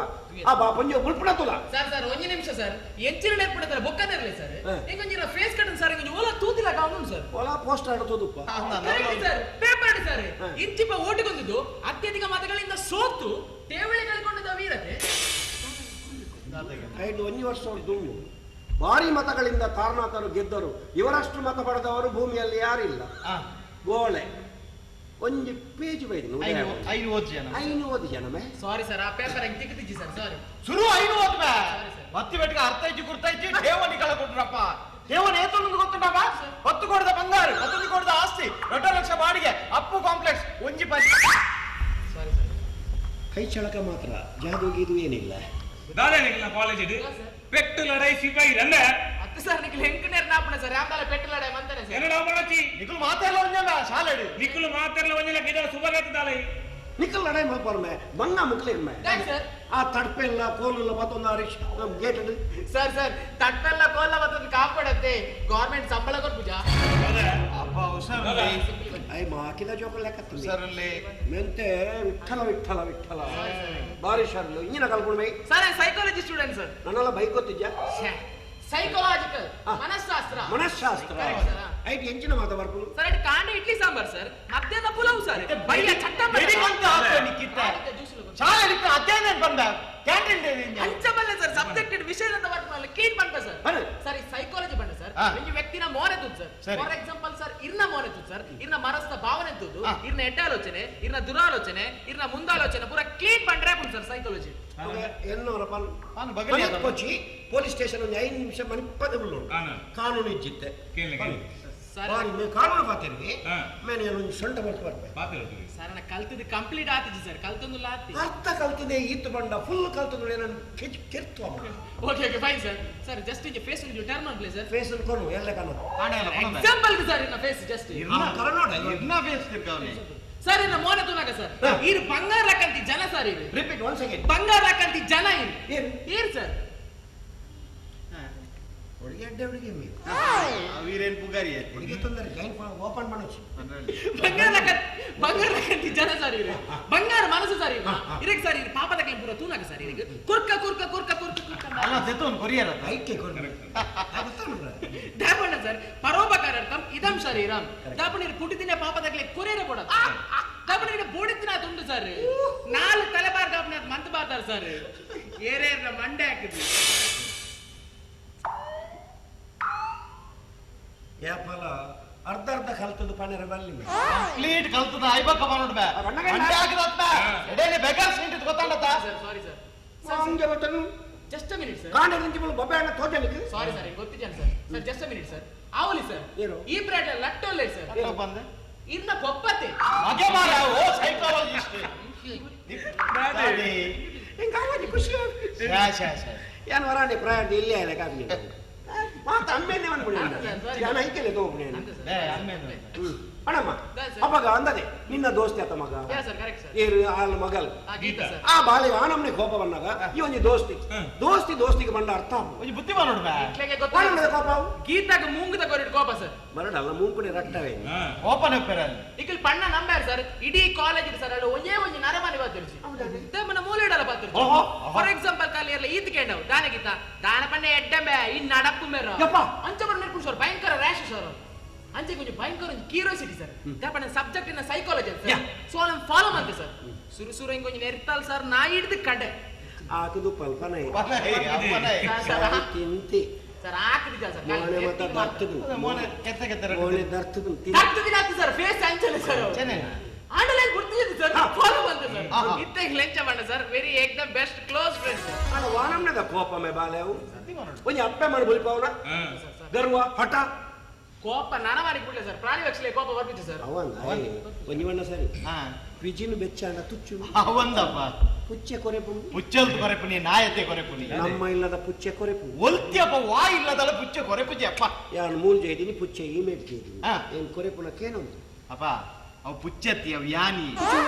ಆ ಬಾ ಪಂಜೋ ಬುಲ್ಪುಣ ತೂಲ ಸರ್ ಸರ್ ಒಂಜಿ ನಿಮಿಷ ಸರ್ ಎಂಚಿನ ನೆರ್ಪುಣತರ ಬೊಕ್ಕನಿರಲಿ ಸರ್ ಹಾ. ಇಂಗೊಂಜಿನ ಫೇಸ್ ಕಟ್ ಸರ್ ಇಂಗೊಂಜಿ ಓಲಾ ತೂತಿಲ್ಲ ಕಾವನು ಸರ್ ಓಲಾ ಪೋಸ್ಟರ್ ಆಡ್ತೋದಪ್ಪ ಕರೆಕ್ಟ್ ಸರ್ ಪೇಪರ್ ಸರ್ ಹಾ. ಇಂಚಿಪ ಓಟಿಗೊಂದಿದ್ದು ಅತ್ಯಧಿಕ ಮತಗಳಿಂದ ಸೋತು ತೇವಳಿ ಕಳ್ಕೊಂಡದ ವೀರತೆ ಐದು ಒಂಜಿ ವರ್ಷ ದುಮ್ಮು ಭಾರಿ ಮತಗಳಿಂದ ತಾರನಾಥರು ಗೆದ್ದರು. ಇವರಷ್ಟು ಮತ ಪಡೆದವರು ಭೂಮಿಯಲ್ಲಿ ಯಾರಿಲ್ಲ. ಗೋಳೆ ಒಂಜಿ ಪೇಜ್ ಬೈದಿನ ಐನು ಓದ್ ಜನ ಐನು ಓದಿ ಜನಮೆ. ಸಾರಿ ಸರ್, ಆ ಪೇಪರ್ ಹೆಂಗ್ ತಿಕ್ಕಿದ್ದಿ ಸರ್, ಸಾರಿ. ಸುರು ಐನು ಓದ್ಮೆ ಮತ್ತಿ ಬೆಟ್ಟಿಗೆ ಅರ್ಥ ಇಜ್ಜಿ ಗುರ್ತಾಯ್ತಿ ಠೇವಣಿ ಕಳ ಕೊಟ್ರಪ್ಪ. ಠೇವಣಿ ಏತೊಂದು ಗೊತ್ತುಂಟಪ್ಪ? 10 ಕೋಟಿದ ಬಂಗಾರು, 11 ಕೋಟಿದ ಆಸ್ತಿ, 2 ಲಕ್ಷ ಬಾಡಿಗೆ, ಅಪ್ಪು ಕಾಂಪ್ಲೆಕ್ಸ್ ಒಂಜಿ ಪಂಚ. ಸಾರಿ ಸರ್, ಕೈ ಚಳಕ ಮಾತ್ರ, ಜಾದು ಗೀದು ಏನಿಲ್ಲ. ದಾದಾನಿಲ್ಲ ಕಾಲೇಜ್ ಇದು ಪೆಟ್ಟು ಲಡಾಯಿ ಸಿಪಾಯಿ ರಂದೆ ಅತ್ತು ಸರ್ ನಿಖಿಲ್ ಹೆಂಗ್ ನೇರ್ ನಾಪಣ ಸರ್ ಯಾಮ್ದಾಲ ಪೆಟ್ಟು ಲಡಾಯಿ ಮಂತಾನೆ ಸರ್. ಎನ್ನಡ ಮಾಡಚಿ ನಿಖಿಲ್ ಮಾತಾಡಲ್ಲ ಒಂಜಲ್ಲ ಶಾಲೆಡು ನಿಖಿಲ್ ಮಾತಾಡಲ್ಲ ಒಂಜಲ್ಲ ಗಿಡ ಸುಬಗತ್ತದಾಲ ನಿಖಿಲ್ ಲಡಾಯಿ ಮಲ್ಪರ್ಮೆ ಬಂಗ ಮುಕ್ಲಿರ್ಮೆ. Thanks sir. ಆ ತಡ್ಪೆಲ್ಲ ಕೋಲುಲ್ಲ ಮತ್ತೊಂದು ಆ ಗೇಟ್ ಸರ್ ಸರ್ ತಡ್ಪೆಲ್ಲ ಕೋಲ ಮತ್ತೊಂದು ಕಾಪಾಡತ್ತೆ ಗವರ್ನಮೆಂಟ್ ಸಂಬಳ ಕೊಡ್ಪುಜಾ. ಅಬ್ಬಾ ಹುಷಾರಲ್ಲಿ I ಮಾಕಿದ ಜೋಕ ಲೆಕ್ಕ ಹುಷಾರಲ್ಲಿ ಮೆಂತೆ ವಿಠಲ ವಿಠಲ ವಿಠಲ ಬಾರಿ ಶರ್ಲು ಇಂಜಿನ ಕಲ್ಪುಣ my. Sir psychology student sir. ನನ್ನೆಲ್ಲ ಬೈಕ್ ಗೊತ್ತಿದ್ಯಾ? ಸೈಕಾಲಜಿಕಲ್ ಮನಃಶಾಸ್ತ್ರ. ಮನಃಶಾಸ್ತ್ರ ಐಟ್ ಎಂಚಿನ ಮಾತ ಬರ್ಪುನು ಸರ್. It ಕಾಂಡ ಇಡ್ಲಿ ಸಾಂಬಾರ್ ಸರ್, ಮಧ್ಯಾಹ್ನ ಪುಲಾವ್ ಸರ್, ಬಯ್ಯ ಚಟ್ಟ ಬೆಡಿಗೊಂತ ಹಾಕೋ ನಿಕ್ಕಿತ್ತ ಶಾಲೆ ಇತ್ತ ಅಧ್ಯಯನ ಬಂದ ಕ್ಯಾಂಟೀನ್ ಅಂಚಬಲ್ಲ ಸರ್. ಸಬ್ಜೆಕ್ಟ್ ವಿಷಯದಂತ ವರ್ಕ್ ಮಾಡಲ್ಲ ಕ್ಲೀನ್ ಬಂದ ಸರ್. ಸರ್ ಈ ಸೈಕಾಲಜಿ ಬಂದ ಸರ್ ಒಂಜಿ ವ್ಯಕ್ತಿನ ಮೋನೆ ತುದು ಸರ್. ಫಾರ್ ಎಕ್ಸಾಂಪಲ್ ಸರ್ ಇರ್ನ ಮೋನೆ ತುದು ಸರ್, ಇರ್ನ ಮನಸ್ಸಿನ ಭಾವನೆ ತುದು, ಇರ್ನ ಎಡ್ಡಾಲೋಚನೆ, ಇರ್ನ ದುರಾಲೋಚನೆ, ಇರ್ನ ಮುಂದಾಲೋಚನೆ ಪೂರ ಕ್ಲೀನ್ ಬಂದ್ರೆ ಸರ್ ಸೈಕಾಲಜಿ. ಎನ್ನೋರ ಪಾನ್ ಕೊಚ್ಚಿ ಪೊಲೀಸ್ ಸ್ಟೇಷನ್ ಒಂದು 5 ನಿಮಿಷ ಮನಿಪ್ಪದ ಉಳ್ಳು ಕಾನೂನು ಇಜ್ಜಿತ್ತೆ ಕಾನೂನು ಪಾತಿರ್ವಿ ಮೇಲೆ ಒಂದು ಸೊಂಟ ಬರ್ತು ಬರ್ಬೇಕು ಸರ್. ನನ್ನ ಕಲ್ತದ್ದು ಕಂಪ್ಲೀಟ್ ಆತಿಜಿ ಸರ್, ಕಲ್ತೊಂದು ಆತಿ ಅರ್ಥ ಕಲ್ತದೆ ಈತು ಬಂಡ ಫುಲ್ ಕಲ್ತದ್ದು ಏನನ್ನು ಕೆರ್ತು okay okay fine sir. Sir just ಇಂಜೆ face ಒಂದು turn on please sir. Face ಅನ್ನು ಕೊಡು ಎಲ್ಲ ಕಾನೂನು ಎಕ್ಸಾಂಪಲ್ ಸರ್ ಇನ್ನ ಫೇಸ್ ಜಸ್ಟ್ ಇರ್ನ ಕರನೋಡ ಇರ್ನ ಫೇಸ್ ತಿರ್ಗಾವನೆ ಸರ್. ಇನ್ನ ಮೋನೆ ತುನಾಗ ಸರ್ ಇರು ಬಂಗಾರ ಲಕ್ಕಂತಿ ಜನ ಸರ್. ಇರು ರಿಪೀಟ್ ಒನ್ ಸೆಕೆಂಡ್ ಬಂಗಾರ ಲಕ್ಕಂತಿ ಜನ ಇರು ಇರು ಸರ್. ಹುಡುಗಿ ಅಡ್ಡೆ ಹುಡುಗಿ ವೀರೇನ್ ಪುಗಾರಿ ಹುಡುಗಿ ತೊಂದರೆ ಜೈನ್ ಓಪನ್ ಮಾಡೋಚು ಬಂಗಾರ ಬಂಗಾರ ಲಕ್ಕಂತಿ ಜನ ಸರ್. ಇರು ಬಂಗಾರ ಮನಸ್ಸು ಸರ್. ಇರು ಇರಕ್ಕೆ ಸರ್ ಇರು ಪಾಪದ ಕೈ ಪೂರ ತೂನಾಗ ಸರ್. ಇರಕ್ಕೆ ಕುರ್ಕ ಕುರ್ಕ ಕುರ್ಕ ಕುರ್ಕ ಕುರ್ಕ ಅಲ್ಲ ತೆತ್ತೋನ್ ಕೊರಿಯರ್ ಐಕೆ ಕೊರಿಯರ್ ದಾಪಣ ಸರ್. ಪರೋಪಕಾರಾರ್ಥಂ ಇದಂ ಶರೀರಂ ದಾಪಣ ಇರು ಪುಟಿದಿನ ಪಾಪದಾಗಲೇ ಕೊರಿಯರ್ ಕೊಡ ದಾಪಣ ಇರು ಬೋಡಿದಿನ ತುಂಡು ಸರ್. 4 ತಲೆಬಾರ್ ದಾಪಣ ಮಂತ್ ಬಾತಾರ ಸರ್. ಏರೇರ್ನ ಮಂಡೆ ಹಾಕಿದ್ವಿ ಯಾಪಲ ಅರ್ಧ ಅರ್ಧ ಕಲ್ತದ್ದು ಪಣೆರ ಬಲ್ಲಿ ಕಂಪ್ಲೀಟ್ ಕಲ್ತದ ಐಬಕ್ಕ ಬರೋಣ ಬೇ ಮಂಡೆ ಹಾಕಿದತ್ತ ಎಡೆಲಿ ಬೆಗರ್ ಸೀಟ್ ಗೊತ್ತಾಂಡತ್ತ ಸರ್. ಸಾರಿ ಸರ್ ಹಂಗೆ ಬತ್ತನು ಜಸ್ಟ್ ಅ ಮಿನಿಟ್ ಸರ್. ಕಾಂಡ ನಿಂತಿ ಬೊಬ್ಬೆ ಬೊಬ್ಬೆಣ್ಣ ತೋಜಲಿಕ್ಕೆ ಸಾರಿ ಸರ್ ಗೊತ್ತಿಜಾನ sir. Sir just a minute sir. ಆವಲಿ sir ಈ ಬ್ರಾಡ್ ಲಟ್ಟೋಲೆ ಸರ್ ಬಂದೆ ಇರ್ನ ಪೊಪ್ಪತೆ ಮಗೆ ಮಾರ ಓ ಸೈಕಾಲಜಿಸ್ಟ್ ಹಿಂಗ ಅವನಿ ಖುಷಿ ಶಾ ಶಾ ಶಾ ಯಾನ್ ವರಾಣಿ ಪ್ರಯಾಣ ಇಲ್ಲೇ ಆಯ್ಲ ಕಾಗ್ನಿ ಮಾತ ಅಮ್ಮೇನೆ ಅನ್ಬಿಡಿ ಯಾನ್ ಐಕೆಲೆ ತೋಗ್ಬಿಡಿ ಅಣ್ಣಮ್ಮ ಅಪ್ಪಗ ಅಂದದೆ ನಿನ್ನ ದೋಸ್ತಿ ಆತ ಮಗ ಏರು ಆಲ್ ಮಗಲ್ ಆ ಬಾಲೆ ಆನಮ್ನೆ ಕೋಪ ಬಂದಾಗ ಈ ಒಂಜಿ ದೋಸ್ತಿ ದೋಸ್ತಿ ದೋಸ್ತಿಗೆ ಬಂದ ಅರ್ಥ ಒಂಜಿ ಬುದ್ಧಿ ಮಾಡೋಣ ಕೋಪ ಗೀತಾಗ ಮೂಂಗುದ ಕೊರಿಡ್ ಕೋಪ ಸರ್. ಮರಡಲ್ಲ ಮೂಂಕುಡೆ ರಕ್ತವೇ ಓಪನ್ ಅಪ್ಪರಲ್ಲಿ ಇಕಲ್ ಪಣ್ಣ ನಂಬಾರ್ ಸರ್. ಇಡೀ ಕಾಲೇಜ್ ಸರ್ ಅಲ್ಲಿ ಒಂದೇ ಒಂಜಿ ನರಮನಿ ಬಾತಿರ್ಚಿ ಮನ ಮೂಲೆ ಇಡಲ್ಲ ಬಾತಿರ್ಚಿ. ಫಾರ್ ಎಕ್ಸಾಂಪಲ್ ಕಾಲಿ ಎಲ್ಲ ಈತ್ ಕೇಂಡವು ದಾನ ಗೀತಾ ದಾನ ಪಣ್ಣ ಎಡ್ಡಂಬೆ ಈ ನಡಪ್ಪು ಮೇರ ಅಂಚ ಬಣ್ಣ ಸರ್ ಭಯಂಕರ ರ್ಯಾಶ್ ಸರ್. ಅಂಚೆ ಕೊಂಚ ಭಯಂಕರ ಒಂಜಿ ಕ್ಯೂರಿಯಾಸಿಟಿ ಸರ್ ದಾಪಣ subject in psychology sir so ನಾನು ಫಾಲೋ ಮಾಡ್ತೆ ಸರ್ ಸುರು ಸುರು ಹಿಂಗ್ ಒಂಜಿ ನೆರ್ತಾಲ್ ಸರ್ ನಾ ಹಿಡ್ದು ಕಡೆ ಆಕದು ಪಲ್ಪನೆ ತಿಂತಿ ಸರ್ ಹಾಕಿದ ಸರ್ ಮೋನೆ ಮತ್ತ ದರ್ತದು ಮೋನೆ ಕೆತ್ತ ಕೆತ್ತ ಮೋನೆ ದರ್ತದು ದರ್ತದು ನಾತು ಸರ್ ಫೇಸ್ ಅಂಚನೆ ಸರ್ ಆಂಡಲೇ ಗುರ್ತಿದೆ ಸರ್ ಫಾಲೋ ಬಂತೆ ಸರ್ ಇತ್ತೆ ಲೆಂಚ ಮಾಡ ಸರ್ ವೆರಿ ಏಕ್ದಮ್ ಬೆಸ್ಟ್ ಕ್ಲೋಸ್ ಫ್ರೆಂಡ್ ಸರ್ ಅಲ್ಲ ವಾನಮ್ನದ ಕೋಪ ಮೇ ಬಾಲೆವು ಒಂಜಿ ಅಪ್ಪೆ ಮಾಡ ಬುಲಿಪಾವನ ಗರ್ವ ಹಠ ಕೋಪ ನಾನ ಮಾಡಿ ಬಿಡ್ಲೆ ಸರ್ ಪ್ರಾಣಿ ಪಕ್ಷಿಲೆ ಕೋಪ ಬರ್ಬಿತ್ತು ಸರ್ ಅವಂದ ಒಂಜಿ ಬಣ್ಣ ಸರಿ ಪಿಜಿನು ಬೆಚ್ಚಾಂಡ ತುಚ್ಚು ಅವಂದಪ್ಪ ಪುಚ್ಚೆ ಕೊರೆಪು ಪುಚ್ಚಲ್ದು ಕೊರೆಪುನಿ ನಾಯತೆ ಕೊರೆಪುನಿ ನಮ್ಮ ಇಲ್ಲದ ಪುಚ್ಚೆ ಕೊರೆಪು ಒಲ್ತಿಯಪ್ಪ ವಾ ಇಲ್ಲದಲ್ಲ ಪುಚ್ಚೆ ಕೊರೆಪುಜಿ ಅಪ್ಪ ಯಾನ್ ಮೂಲ್ ಜೈದಿನಿ ಪುಚ್ಚೆ ಇಮೇಲ್ ಜೈದಿನಿ ಏನ್ ಕೊರೆಪುನ ಕೇನೊಂದು ಅಪ್ಪ ಅವು ಪುಚ್ಚತ್ತಿ ಅವು ಯಾನಿ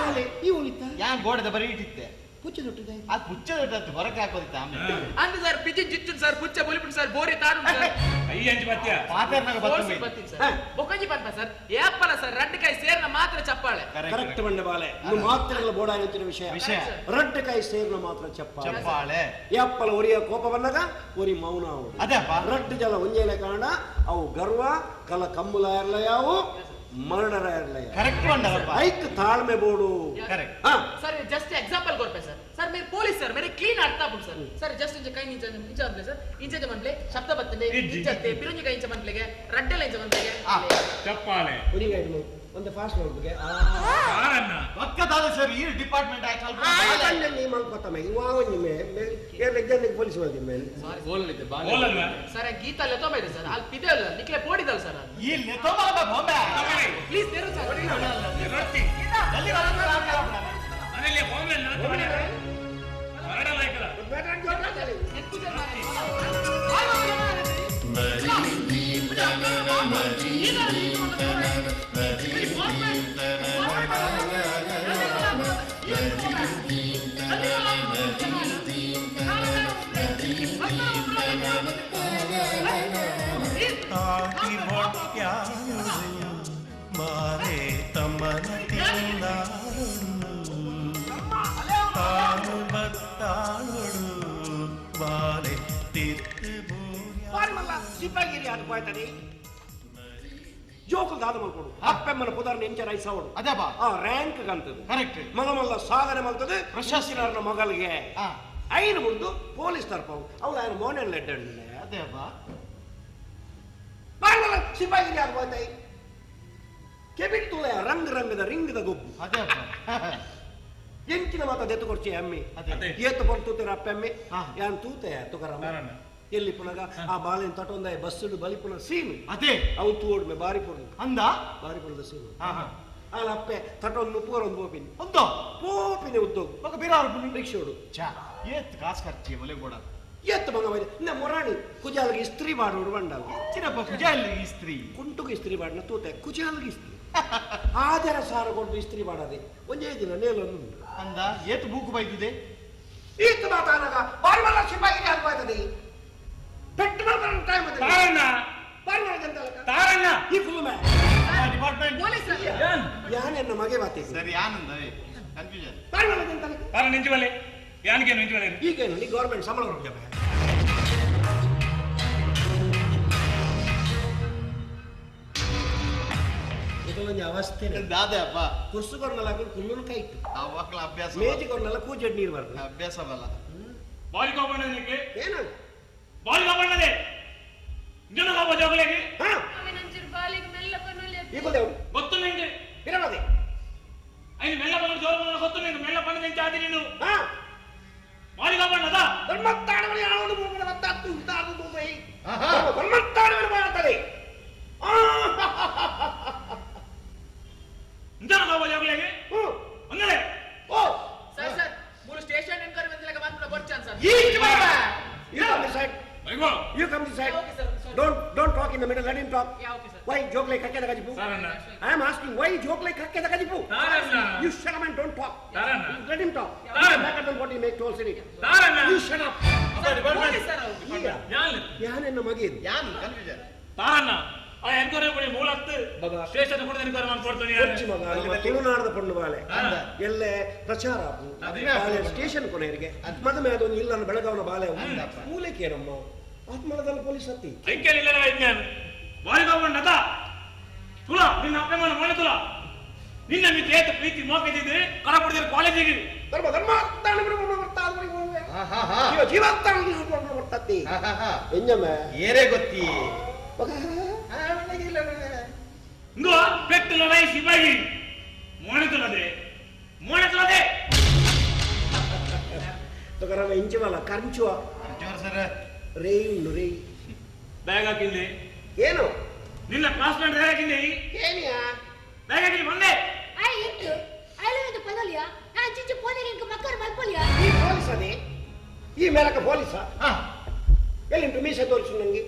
ಈ ಉಳಿತ ಯಾನ್ ಗೋಡೆದ ಬರೀ ಇಟ್ಟಿತ್ತೆ ಪುಚ್ಚೆ ದೊಡ್ಡದೆ ಅದು ಪುಚ್ಚೆ ದೊಡ್ಡದು ಹೊರಗೆ ಹಾಕೋದಿತ್ತ ಆಮೇಲೆ ಅಂದ ಸರ್ ಪಿಜಿ ಜಿಚ್ಚು ಸರ್ ಪುಚ್ಚೆ ಬೊಲಿಪುಡು ಸರ್ ಬೋರಿ ತಾಡು ಸರ್ ಅಯ್ಯಂಜಿ ಬತ್ತಿಯ ಪಾತರ್ನಾಗ ಬತ್ತಿ ಬತ್ತಿ ಸರ್ ಬೊಕಂಜಿ ಪನ್ಪ ಸರ್ ಏಪಲ ಸರ್ ರಡ್ಡು ಕೈ ಸೇರ್ನ ಮಾತ್ರ ಚಪ್ಪಾಳೆ ಕರೆಕ್ಟ್ ಬಂಡ ಬಾಲೆ ಇನ್ನು ಮಾತ್ರಗಳ ಬೋಡಾಗಿನ ವಿಷಯ ವಿಷಯ ರಡ್ಡು ಕೈ ಸೇರ್ನ ಮಾತ್ರ ಚಪ್ಪಾಳೆ ಚಪ್ಪಾಳೆ ಏಪಲ ಒರಿಯ ಕೋಪ ಬಂದಾಗ ಒರಿ ಮೌನ ಅವು ಅದೇಪ್ಪ ರಡ್ಡು ಜಲ ಒಂಜೇಲೆ ಕಾರಣ ಅವು ಗರ್ವ ಕಲ ಕಮ್ಮುಲ ಇರಲ ಯಾವು ಮರ್ಡರ ಇರಲ ಕರೆಕ್ಟ್ ಬಂಡಪ್ಪ ಐಕ್ ತಾಳ್ಮೆ ಬೋಡು ಕರೆಕ್ಟ್ ಸರ್ ಜಸ್ಟ್ ಎಕ್ಸಾಂಪಲ್ ಕೊರ್ಪೆ ಸರ್ ಸರ್ ಮೇರೆ ಪೊಲೀಸ್ ಸರ್ ಮೇರೆ ಕ್ಲೀನ್ ಅರ್ಥ ಆಗ್ಬಿಡು ಸರ್ ಸರ್ ಜಸ್ಟ್ ಇಂಚ ಕೈ ಇಂಚ ಇಂಚ ಅನ್ಪ್ಲೆ ಸರ್ ಇಂಚ ಮನ್ಪ್ಲೆ ಶಬ್ದ ಬರ್ತದೆ ಇಂಚತ್ತೆ ಪಿರುಂಜಿ ಕೈ ಇಂಚ ಮನ್ಪ್ಲೆಗೆ ರಡ್ಡೆಲ್ಲ ಇಂಚ ಮನ್ಪ್ಲೆಗೆ ಚಪ್ಪಾಳೆ ಒಂದು ಫಾಸ್ಟ್ ನೋಡ್ಬೇಕು ಪಕ್ಕದಾದ ಸರ್ ಈ ಡಿಪಾರ್ಟ್ಮೆಂಟ್ ನೀ ಮಾಡ್ಕೊತಮ್ಮ ಇವಾಗ ನಿಮ್ಮ ಮೇಲೆ ಪೊಲೀಸ್ ಮೇಲೆ ಸರ್ ಗೀತಾ ಲೆತೋಮ ಇದೆ ಸರ್ ಅಲ್ಲಿ ಪಿದೆ ಅಲ್ಲ ನಿಕ್ಲೆ ಪೋಡಿದಲ್ಲ ಸರ್ ಈ ಲೆತೋಮ ಬೊಂಬೆ ಪ್ಲೀಸ್ ನೆರು ಸರ್ ಮನೆಯಲ್ಲಿ ಬೊಂಬೆ ತಾಟಿ ಮೊಟ್ಯಾಳು ಮಾರೆ ತಮ್ಮನ ತಿಂದಾಳು ತಾನು ಬತ್ತಾಳು ಬಾಲೆ ತಿರ್ತು ಸಿಪಾಯಿಗಿರಿ ಅದು ಹೋಯ್ತದೆ ಜೋಕುಲ್ ದಾದ ಮಲ್ಕೊಡು ಅಪ್ಪೆಮ್ಮನ ಪುದರ್ನ ಎಂಚ ರೈಸವಡು ಅದೇ ಬಾ ಆ ರ್ಯಾಂಕ್ ಅಂತದೆ ಕರೆಕ್ಟ್ ಮಗಮಲ್ಲ ಸಾಧನೆ ಮಲ್ತದೆ ಪ್ರಶಸ್ತಿನಾರನ ಮಗಲಿಗೆ ಐನು ಮುಂದು ಪೊಲೀಸ್ ತರ್ಪವು ಅವಳು ఆయన ಮೋನೆಲ್ ಲೆಡ್ಡಂಡಿಲ್ಲ ಅದೇ ಬಾ ಸಿಪಾಯಿಗಿರಿ ಅದು ಹೋಯ್ತಾಯಿ ಕೆಬಿಟ್ ತುಳ ರಂಗ್ ರಂಗದ ರಿಂಗದ ಗೊಬ್ಬು ಅದೇ ಎಂಚಿನ ಮಾತ ದೆತ್ತು ಕೊಡ್ಚಿ ಅಮ್ಮಿ ಏತು ಪೊರ್ ತೂತಿರ ಅಪ್ಪೆಮ್ಮಿ ಯಾನ್ ತೂತೆ ತುಕರಮ್ಮ ಎಲ್ಲಿ ಪುನಗ ಆ ಬಾಲಿನ ತಟೊಂದಾಯ ಬಸ್ಸುಡು ಬಲಿಪುನ ಸೀನು ಅದೇ ಅವು ತೂಡ್ಮೆ ಬಾರಿ ಪೊರ್ಲು ಅಂದ ಬಾರಿ ಪೊರ್ಲದ ಸೀನು ಆಲ ಅಪ್ಪೆ ತಟೊಂದು ಪೂರೊಂದು ಪೋಪಿನಿ ಒಂದು ಪೋಪಿನಿ ಉದ್ದೋಗು ಮಗ ಬಿರಾರು ರಿಕ್ಷೋಡು ಚಾ ಏತ್ ಕಾಸು ಖರ್ಚಿ ಒಲೆ ಬೋಡ ಏತ್ ಮಗ ಇನ್ನ ಮೊರಾಣಿ ಕುಜಾಲ್ಗೆ ಇಸ್ತ್ರಿ ಮಾಡೋಡು ಬಂಡಲ್ಲ ಚಿನ್ನಪ್ಪ ಕುಜಾಲ್ಗೆ ಇಸ್ತ್ರಿ ಕುಂಟುಗೆ ಇಸ್ತ್ರಿ ಮಾಡನ ತೂತೆ ಕುಜಾಲ್ಗೆ ಇಸ್ತ್ರಿ ಆದರ ಸಾರ ಕೊಟ್ಟು ಇಸ್ತ್ರಿ ಮಾಡದೆ ಒಂದೇ ದಿನ ನೇಲೊಂದು ಅಂದ ಏತ್ ಬೂಕು ಬೈದಿದೆ ಈತ ಮಾತಾನಾಗ ಬಾರಿ ಮಲ್ಲ ಸಿಪಾಯಿಗೆ ಹಾಕ್ಬಾಯ್ತದೆ ಪೆಟ್ಟು ಮಾಡ್ಕೊಂಡು ಟೈಮ್ ಅದು ತಾರಣ್ಣ ಬಾರಿ ಮಾಡಿದಂತಲ್ಲ ತಾರಣ್ಣ ಈ ಫುಲ್ ಮ್ಯಾನ್ ಡಿಪಾರ್ಟ್ಮೆಂಟ್ ಪೊಲೀಸ್ ಯಾನ್ ಎನ್ನ ಮಗೆ ಮಾತೆ ಸರಿ ಆನಂದ ಕನ್ಫ್ಯೂಷನ್ ಬಾರಿ ಮಾಡಿದಂತಲ್ಲ ತಾರ ನಿಂಚುವಲೆ ಯಾನಿಗೆ ನಿಂಚುವಲೆ ಈಗೇನು ನೀ ಗೌರ್ಮೆಂಟ್ ಸಂಬಳ ಕೊಡ್ಬೇಕು ಇದೊಂದು ಅವಸ್ಥೆ ದಾದೆ ಅಪ್ಪ ಕುರ್ಸುಕೊರ್ನೆಲ್ಲ ಕುಲ್ಲುನು ಕೈಟ್ ಆ ಮಕ್ಕಳ ಅಭ್ಯಾಸ ಮೇಜಿಕೊರ್ನೆಲ್ಲ ಕೂಜೆಡ್ ನೀರು ಬರ್ತದೆ ಅಭ್ಯಾಸ ಬಲ್ಲ ಬಾರಿ ಕೋಪಣ್ಣದಕ್ಕೆ ಏನು ಬಾರಿ ಕೋಪಣ್ಣದೆ ಇಂಜನ ಕೋಪ ಜೋಗಲೆಗೆ ಹಾ ಅವಿನಂಚೂರು ಬಾಲಿಗೆ ಮೆಲ್ಲ ಪನ್ನುಲೆ ಈ ಕೊಲ್ದೇವು ಗೊತ್ತು ನಿಂಗೆ ಇರಬಾದೆ ಐನು ಮೆಲ್ಲ ಪನ್ನ ಜೋರು ಪನ್ನ ಗೊತ್ತು ನಿಂಗೆ ಮೆಲ್ಲ ಪನ್ನ ನಿಂಗೆ ಆದಿ ನೀನು ಹಾ ಬಾರಿ ಕೋಪಣ್ಣದ ಧರ್ಮತ್ತಾಡವಳಿ ಆಳೋಡು ಮೂಗನ ಮತ್ತಾತ್ತು ಹುತಾದು ತೂತೈ ಧರ್ಮತ್ತಾಡವಳಿ ಮಾಡ್ತದೆ ಇಂಜನ ಕೋಪ ಜೋಗಲೆಗೆ ಒಂದಲೇ ಓ ಸರ್ ಸರ್ ಮೂರು ಸ್ಟೇಷನ್ ಎನ್ಕ್ವೈರಿ ಬಂದಿಲ್ಲ ಮಾತ್ರ ಬರ್ಚಾನ್ ಸರ್ ಈ ಬಾಬಾ You come this side. ಬೈಗೋ You come this side. Okay, sir. Sorry. Don't talk in the middle. Let him talk. Yeah, okay, sir. Why joke like kakke dagajipu? Taranna I am asking why joke like kakke dagajipu? Taranna You shut up and don't talk. Taranna Let him talk. Taranna. Better than what he make told city. Taranna You shut up. Sir police sir ಅವರು Yeah. ಯಾನ್ ಯಾನೆನ್ನ ಮಗೇನು ಯಾನ್ confusion ತಾರಣ್ಣ ಆ enquiry ಕೊಡಿ ಮೂಲತ್ತು station ಕೂಡ enquiry ಮಾಡ್ಕೊಡ್ತೀನಿ ಕೊಚ್ಚಿ ಮಗ ನಮ್ಮ ತುಳುನಾಡದ ಪೊಣ್ಣು ಬಾಲೆ ಎಲ್ಲೆ ಪ್ರಚಾರ ಆಪು. ಬಾಲೆ ಸ್ಟೇಷನ್ ಕೊನೆಯರಿಗೆ ಮದುವೆ ಅದೊಂದು ಇಲ್ಲ ಬೆಳಗಾವನ ಬಾಲೆ ಮೂಲೆಕೇನಮ್ಮ ಆತ್ಮಲದಲ್ಲಿ ಪೊಲೀಸ್ ಹತ್ತಿ ಐಕ್ಯಲಿಲ್ಲ ವಿಜ್ಞಾನ ಬಾರಿ ಕೋಪಣ್ಣದ ತುಲಾ ನಿನ್ನ ಅಪ್ಪನ ಮನೆ ತುಲಾ ನಿನ್ನ ಮಿತಿ ಏತ ಪ್ರೀತಿ ಮೋಕೆದಿದೆ ಕರಪಡಿದ ಕಾಲೇಜಿಗೆ ಧರ್ಮ ಧರ್ಮ ಜೀವ ಜೀವಾಂತ ಬರ್ತತಿ ಎಂಜಮ್ಮ ಏರೇ ಗೊತ್ತಿ ಇಂದು ಪೆಟ್ಟು ಲಡಾಯಿ ಸಿಪಾಯಿ ಮೋನೆ ತುಲದೆ ಮೋನೆ ತುಲದೆ ತಗರವ ಇಂಚವಲ್ಲ ಕಂಚುವ ಸರ್ ರೇ ಉಂಡು ರೇ ಬ್ಯಾಗ್ ಹಾಕಿಂದೆ ಏನು ನಿನ್ನ ಕ್ಲಾಸ್ ಮೇಟ್ ಬ್ಯಾಗ್ ಹಾಕಿಂದೆ ಏನಿಯಾ ಬ್ಯಾಗ್ ಹಾಕಿಂದೆ ಬಂದೆ I ಇತ್ತು ಐಲೊಂದು ಪದಲಿಯಾ ನಾನು ಚಿಚ್ಚು ಪೋನಿಗೆ ಮಕ್ಕಳು ಮಲ್ಪಲಿಯಾ ಈ ಪೊಲೀಸ್ ಅದೇ ಈ ಮೇಲಕ ಪೊಲೀಸ ಎಲ್ಲಿಂಟು ಮೀಸೆ ತೋರಿಸು ನಂಗೆ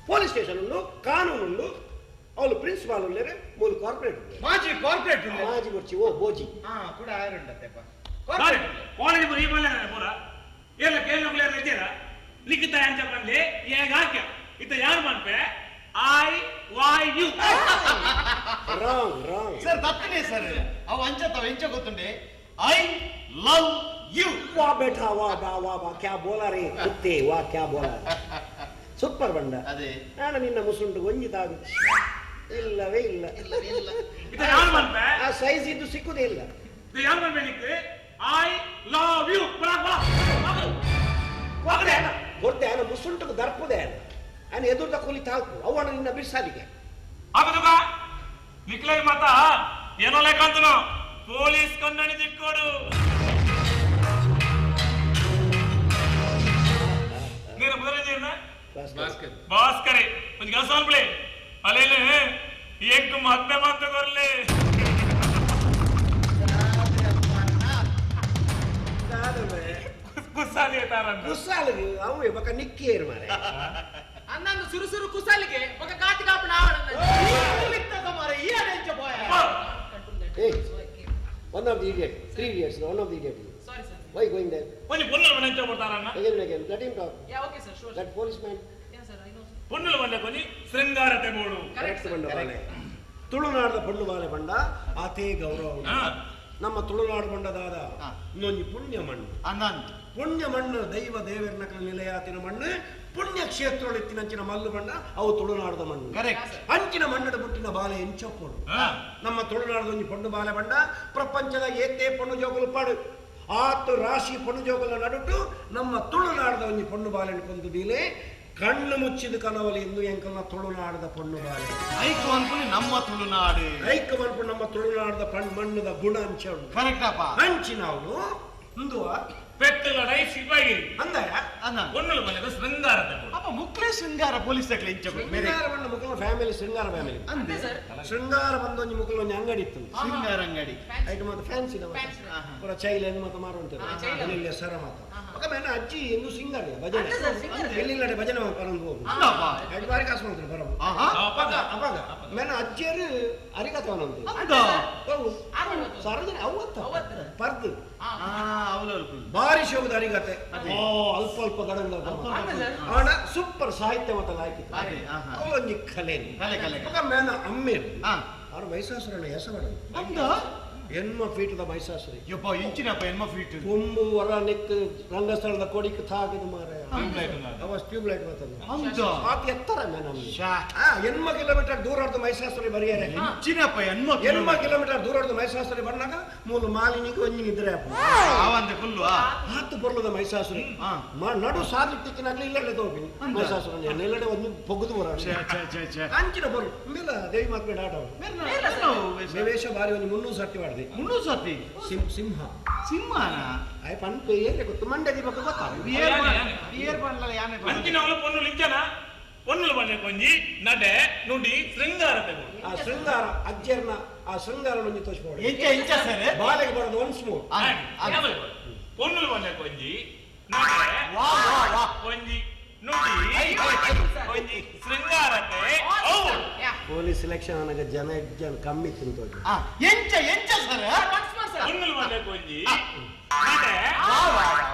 ಪೊಲೀಸ್ ಸ್ಟೇಷನ್ ಉಂಡು ಕಾನೂನು ಉಂಡು ಅವಳು ಪ್ರಿನ್ಸಿಪಾಲ್ ಉಳ್ಳೇರೆ ಮೂರು ಕಾರ್ಪೊರೇಟ್ ಮಾಜಿ ಕಾರ್ಪೊರೇಟ್ ಮಾಜಿ ಗುರ್ಚಿ ಓ ಬೋಜಿ ಹಾ ಕೂಡ ಆಯರುಂಡತ್ತೆಪ್ಪ ಕಾಲೇಜ್ ಪೂರ ಈ ಮಲ್ಲ ಪೂರ ಎಲ್ಲ ಕೇಳೋಗ್ಲೇ ಇದ್ದೀರಾ ಲಿಖಿತ ಅಂತ ಬಂದೆ ಈಗ ಹಾಕ್ಯ ಇತ್ತ ಯಾರು ಮಾಡ್ಪೆ I Y U wrong wrong sir ತಪ್ಪನೇ ಸರ್ ಅವು ಅಂಚ ಎಂಚ ಗೊತ್ತುಂಡೆ I love you वाह बेटा वाह वाह वाह वाह क्या बोला रे कुत्ते वाह क्या बोला ಸೂಪರ್ ಬಂಡ ಅದೇ ನಾನು ನಿನ್ನ ಮುಸುಂಟು ಒಂಜಿತಾಗು ಇಲ್ಲವೇ ಇಲ್ಲ ಇತ್ತ ಯಾರು ಮಾಡ್ಪೆ ಆ ಸೈಜ್ ಇದ್ದು ಸಿಕ್ಕುದೇ ಇಲ್ಲ ಇದು ಯಾರು ಮಾಡ್ಪೆ ನಿಕ್ I love you ಬಲ ಬಲ ಕೊಡ್ತೆ ಕೊಡ್ತೆ ಆನ ಮುಸುಂಟು ದರ್ಪುದೆ ಆನ ಎದುರ್ದ ಕೂಲಿ ತಾಲ್ಕು ಅವನ ನಿನ್ನ ಬಿರ್ಸಾಲಿಗೆ ಆಗದುಗ ನಿಕ್ಲೈ ಮಾತಾ ಏನೋ ಲೆಕ್ಕಂತನೋ ಪೊಲೀಸ್ ಕನ್ನಡಿ ದಿಕ್ಕೋಡು ನೀನು ಮೊದಲನೇ ಭಾಸ್ಕರ್ ಭಾಸ್ಕರೇ ಒಂದು ಕೆಲಸ ಅನ್ಬಿಡಿ ಅಲ್ಲೇನೆ ಎಂಕ್ ಮದ್ವೆ ಮಾತು ಕೊರ್ಲಿ ಕುಸಾಲಿ ತಾರಂದ ಕುಸಾಲಿಗೆ ಅವು ಬಕ ನಿಕ್ಕೇರು ಮಾರೆ ಅನ್ನನ್ನು ಸುರು ಸುರು ಕುಸಾಲಿಗೆ ಬಕ ಕಾತಿ ಕಾಪಣ ಆವಡನ್ನ ಮಾರೆ ಈ ಅಡೆಂಚ ಬಾಯ ಏ one of the idiot three idiots one of the idiot sorry sir why going there ಒಂದು ಪೊನ್ನಲ ಮನೆ ಬರ್ತಾರನ್ನ again again let him talk yeah okay sir sure that policeman yeah sir I know sir ಪೊನ್ನಲ ಮನೆ కొని ಶೃಂಗಾರತೆ ಬೋಡು correct ಬಂಡ ಬಾಲೆ ತುಳುನಾಡದ ಪೊಣ್ಣು ಬಾಲೆ ಬಂಡ ಆತೇ ಗೌರವ ನಮ್ಮ ತುಳುನಾಡು ಬಂಡದಾದ ಇನ್ನೊಂದು ಪುಣ್ಯ ಮಣ್ಣು ಅನಂತ ಪುಣ್ಯ ಮಣ್ಣು ದೈವ ದೇವರನಕಲ ನಿಲಯಾತಿನ ಮಣ್ಣು ಪುಣ್ಯ ಕ್ಷೇತ್ರ ಎತ್ತಿನಂಚಿನ ಮಲ್ಲು ಬಣ್ಣ ಅವು ತುಳುನಾಡದ ಮಣ್ಣು ಕರೆಕ್ಟ್ ಅಂಚಿನ ಮಣ್ಣಡ ಪುಟ್ಟಿನ ಬಾಲೆ ಎಂಚಪ್ಪೋಡು ನಮ್ಮ ತುಳುನಾಡದ ಒಂಜಿ ಪೊಣ್ಣು ಬಾಲೆ ಬಂಡ ಪ್ರಪಂಚದ ಏತೇ ಪೊಣ್ಣು ಜೋಗುಲು ಪಾಡು ಆತು ರಾಶಿ ಪೊಣ್ಣು ಜೋಗುಲ ನಡುಟು ನಮ್ಮ ತುಳುನಾಡದ ಒಂಜಿ ಪೊಣ್ಣು ಬಾಲೆ ಕೊಂದು ದೀಲೆ ಕಣ್ಣು ಮುಚ್ಚಿದ ಕನವಲಿ ಎಂದು ಎಂಕಲ್ನ ತುಳುನಾಡದ ಪೊಣ್ಣು ಬಾಲೆ ಐಕು ಅನ್ಕೊಂಡು ನಮ್ಮ ತುಳುನಾಡು ಐಕು ಅನ್ಕೊಂಡು ನಮ್ಮ ತುಳುನಾಡದ ಮಣ್ಣದ ಗುಣ ಅಂಚ ಕರೆಕ್ಟ್ ಅಪ್ಪ ಅಂಚಿನವನು ಹಿಂದುವ ಪೆಟ್ಟು ಲಡಾಯಿ ಸಿಪಾಯಿ ಅಂದಯ ಅನ್ನ ಪೊನ್ನಲ ಮನೆದ ಶೃಂಗಾರತೆ ಬೋಡು ಅಪ್ಪ ಮುಕ್ಲೆ ಶೃಂಗಾರ ಪೊಲೀಸ್ ತಕ್ಲೆ ಇಂಚ ಶೃಂಗಾರ ಬಂದ ಮುಕ್ಕಲ ಫ್ಯಾಮಿಲಿ ಶೃಂಗಾರ ಫ್ಯಾಮಿಲಿ ಅಂದೆ ಶೃಂಗಾರ ಬಂದ ಒಂಜಿ ಮುಕ್ಕಲ ಒಂಜಿ ಅಂಗಡಿ ಇತ್ತು ಶೃಂಗಾರ ಅಂಗಡಿ ಐಟು ಮಾತ ಫ್ಯಾನ್ಸಿ ಪೂರ ಚೈಲ ಮಾತ ಮಾರುವಂತ ಇಲ್ಲಿ ಸರ ಮಾತ ಪಕ್ಕ ಮೇನ ಅಜ್ಜಿ ಎಂದು ಸಿಂಗರ್ ಭಜನೆ ಎಲ್ಲಿಲ್ಲಡೆ ಭಜನೆ ಪರಂದು ಹೋಗು ಎರಡು ಬಾರಿ ಕಾಸು ಮಾಡ್ತಾರೆ ಬರೋ ಅವಾಗ ಮೇನ ಅಜ್ಜಿಯರು ಅರಿಗತವನಂತೆ ಸಾರ್ವಜನಿಕ ಅವತ್ತ ಪರ್ದು ಬಾರಿ ಶೋಭದ ಅರಿಗತೆ ಓ ಅಲ್ಪ ಅಲ್ಪ ಗಡಂಗ ಆಣ ಸೂಪರ್ ಸಾಹಿತ್ಯ ಮಾತಲ್ಲ ಹಾಕಿತ್ತು ಅವಳೊಂದು ಕಲೆ ಪಕ್ಕ ಮೇನ ಅಮ್ಮೇರು ಅವ್ರ ಮೈಸಾಸುರನ ಹೆಸರು ಎನ್ಮ ಫೀಟದ ಮೈಸಾಸುರಿ ಯಪ್ಪ ಇಂಚಿನಪ್ಪ ಎನ್ಮ ಫೀಟ್ ಕೊಂಬು ವರ ನೆಕ್ ರಂಗಸ್ಥಳದ ಕೊಡಿಕ್ ತಾಗದು ಮಾರೆ ಅವ ಟ್ಯೂಬ್ ಲೈಟ್ ಬರ್ತದೆ ಆತ ಎತ್ತರ ಎನ್ಮ ಕಿಲೋಮೀಟರ್ ದೂರ ಮೈಸಾಸುರಿ ಬರಿಯಾರೆ ಇಂಚಿನಪ್ಪ ಎನ್ಮ ಕಿಲೋಮೀಟರ್ ದೂರ ಮೈಸಾಸುರಿ ಬಂದಾಗ ಮೂಲು ಮಾಲಿನಿಗೆ ಒಂಜಿ ನಿದ್ರೆ ಆತು ಬರ್ಲದ ಮೈಸಾಸುರಿ ನಡು ಸಾಧಿಟ್ಟಿಕ್ಕಿನಾಗ್ಲಿ ಇಲ್ಲಡೆ ತೋಪಿನಿ ಮೈಸಾಸುರ ಎಲ್ಲಡೆ ಒಂದು ಪೊಗ್ಗದು ಬರ ಅಂಚಿನ ಬರು ಮೇಲ ದೇವಿ ಮಾತ್ಬೇಡ ಆಟ ವೇಷ ಬಾರಿ ಒಂದು 300 ಸರ್ತಿ ಮಾಡಿದೆ 300 ಸರ್ತಿ ಸಿಂಹ ಸಿಂಹನ ಆಯ್ ಪನ್ಪೆ ಏರೆ ಗೊತ್ತು ಮಂಡ್ಯ ದೀಪಕ್ಕೆ ಗೊತ್ತಾ ಏರ್ ಪನ್ಲ ಯಾನೆ ಅಂಚಿನವಳು ಪೊನ್ನುಲು ಇಂಚನ ಪೊನ್ನುಲು ಬಣ್ಣ ಕೊಂಜಿ ನಡೆ ನುಡಿ ಶೃಂಗಾರತೆ ಆ ಶೃಂಗಾರ ಅಜ್ಜರ್ನ ಆ ಶೃಂಗಾರ ಒಂಜಿ ತೋರಿಸ್ಬೋದು ಎಂಚ ಎಂಚ ಸರ್ ಬಾಲೆಗೆ ಬರೋದು ಒನ್ಸ್ ಮೋರ್ ಪೊನ್ನುಲು ಬಣ್ಣ ಕೊಂಜಿ ನಡೆ ವಾ ವಾ ವಾ ಕೊಂಜಿ ನುಡಿ ಕೊಂಜಿ ಶೃಂಗಾರತೆ ಪೊಲೀಸ್ ಸೆಲೆಕ್ಷನ್ ಅನಗ ಜನ ಜನ ಕಮ್ಮಿ ತಿಂತೋಗಿ ಎಂಚ ಎಂಚ ಸರ್ ಪೊನ್ನುಲು ಬಣ್ಣ ಕೊಂಜಿ ನಡೆ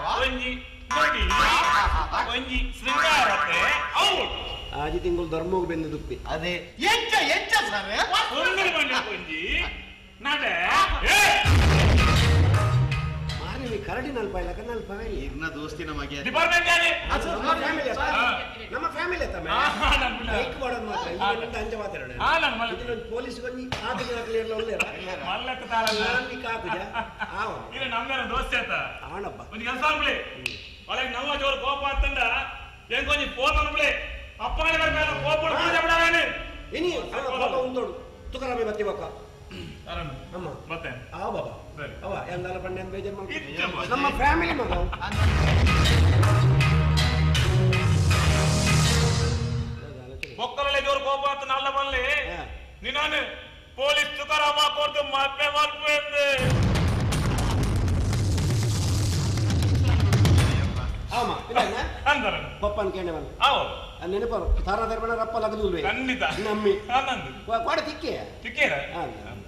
ಕೊಂಜಿ ನುಡಿ ಕೊಂಜಿ ಶೃಂಗಾರತೆ ಔಟ್ ಆಜಿ ತಿಂಗಳು ಧರ್ಮೋಗ್ ಬೆಂದು ದುಪ್ಪಿ ಅದೇ ಎಂಚ ಎಂಚ ಸರ್ ಪೊನ್ನುಲು ಬಣ್ಣ ಕೊಂಜಿ ನಡೆ ಮಾರಿ ಕರಡಿ ನಲ್ಪ ಇಲ್ಲ ನಲ್ಪ ಇರ್ನ ದೋಸ್ತಿ ನಮಗೆ ಡಿಪಾರ್ಟ್ಮೆಂಟ್ ಯಾನೆ ನಮ್ಮ ಫ್ಯಾಮಿಲಿ ನಮ್ಮ ಫ್ಯಾಮಿಲಿ ತಮ್ಮ ಲೈಕ್ ಮಾಡೋದು ಮಾತ್ರ ಅಂಚ ಅಂಚ ಮಾತಾಡೋಣ. ಪೊಲೀಸ್ ಕೊಂಜಿ ಆತನ ಹಾಕಲಿ ಒಳ್ಳೆಯರ ಮಲ್ಲಕ್ಕ ತಾರಲ್ಲ ನಾನು ಕಾಕುಜ ಆವ ಇಲ್ಲ ನಮ್ಮೇನ ದೋಸ್ತಿ ಆತ ಆಣಬ್ಬ ಒಂದು ಕೆಲಸ ಅನ್ಬಿಡಿ ಒಳಗೆ ನಮ್ಮ ಜೋರು ಕೋಪ ಆತಂಡ ಹೆಂಗ್ ಕೊಂಜಿ ಫೋನ್ ಅನ್ಬಿಡಿ ಅಪ್ಪನೇ ಬರ್ಬೇಕು ಕೋಪ ಬಿಡಾನೆ ಇನಿ ಕೋಪ ಉಂಟೋಡು ತುಕರಾಮಿ ಬತ್ತಿ ಬಕ್ಕ ಅಮ್ಮ ಮತ್ತೆ ಆ ಬಾಬಾ ಅವ ಎಂದಾಲ ಪಂಡ್ಯ ಬೇಜಾರು ಮಾಡ್ಕೊ ನಮ್ಮ ಫ್ಯಾಮಿಲಿ ಮಗ ಬೊಕ್ಕಲಲ್ಲೇ ಜೋರು ಕೋಪ ಆತ ನಲ್ಲ ಬಲ್ಲಿ ನಿನ್ನಾನು ಪೊಲೀಸ್ ತುಕಾರಾಮ ಕೊಡ್ತು ಮದ್ವೆ ಮಲ್ಪು ಆಮ ಅಂದರ ಪಪ್ಪನ ಕೇಂದ್ರ ಹೌದು ನೆನಪರು ತಾರ ಧರ್ಮಣ ರಪ್ಪ ಲಗದುಲ್ವೇ ಖಂಡಿತ ನಮ್ಮಿ ಆನಂದ್ ಕೋಡ ತಿಕ್ಕೆ ತಿಕ್ಕೇರ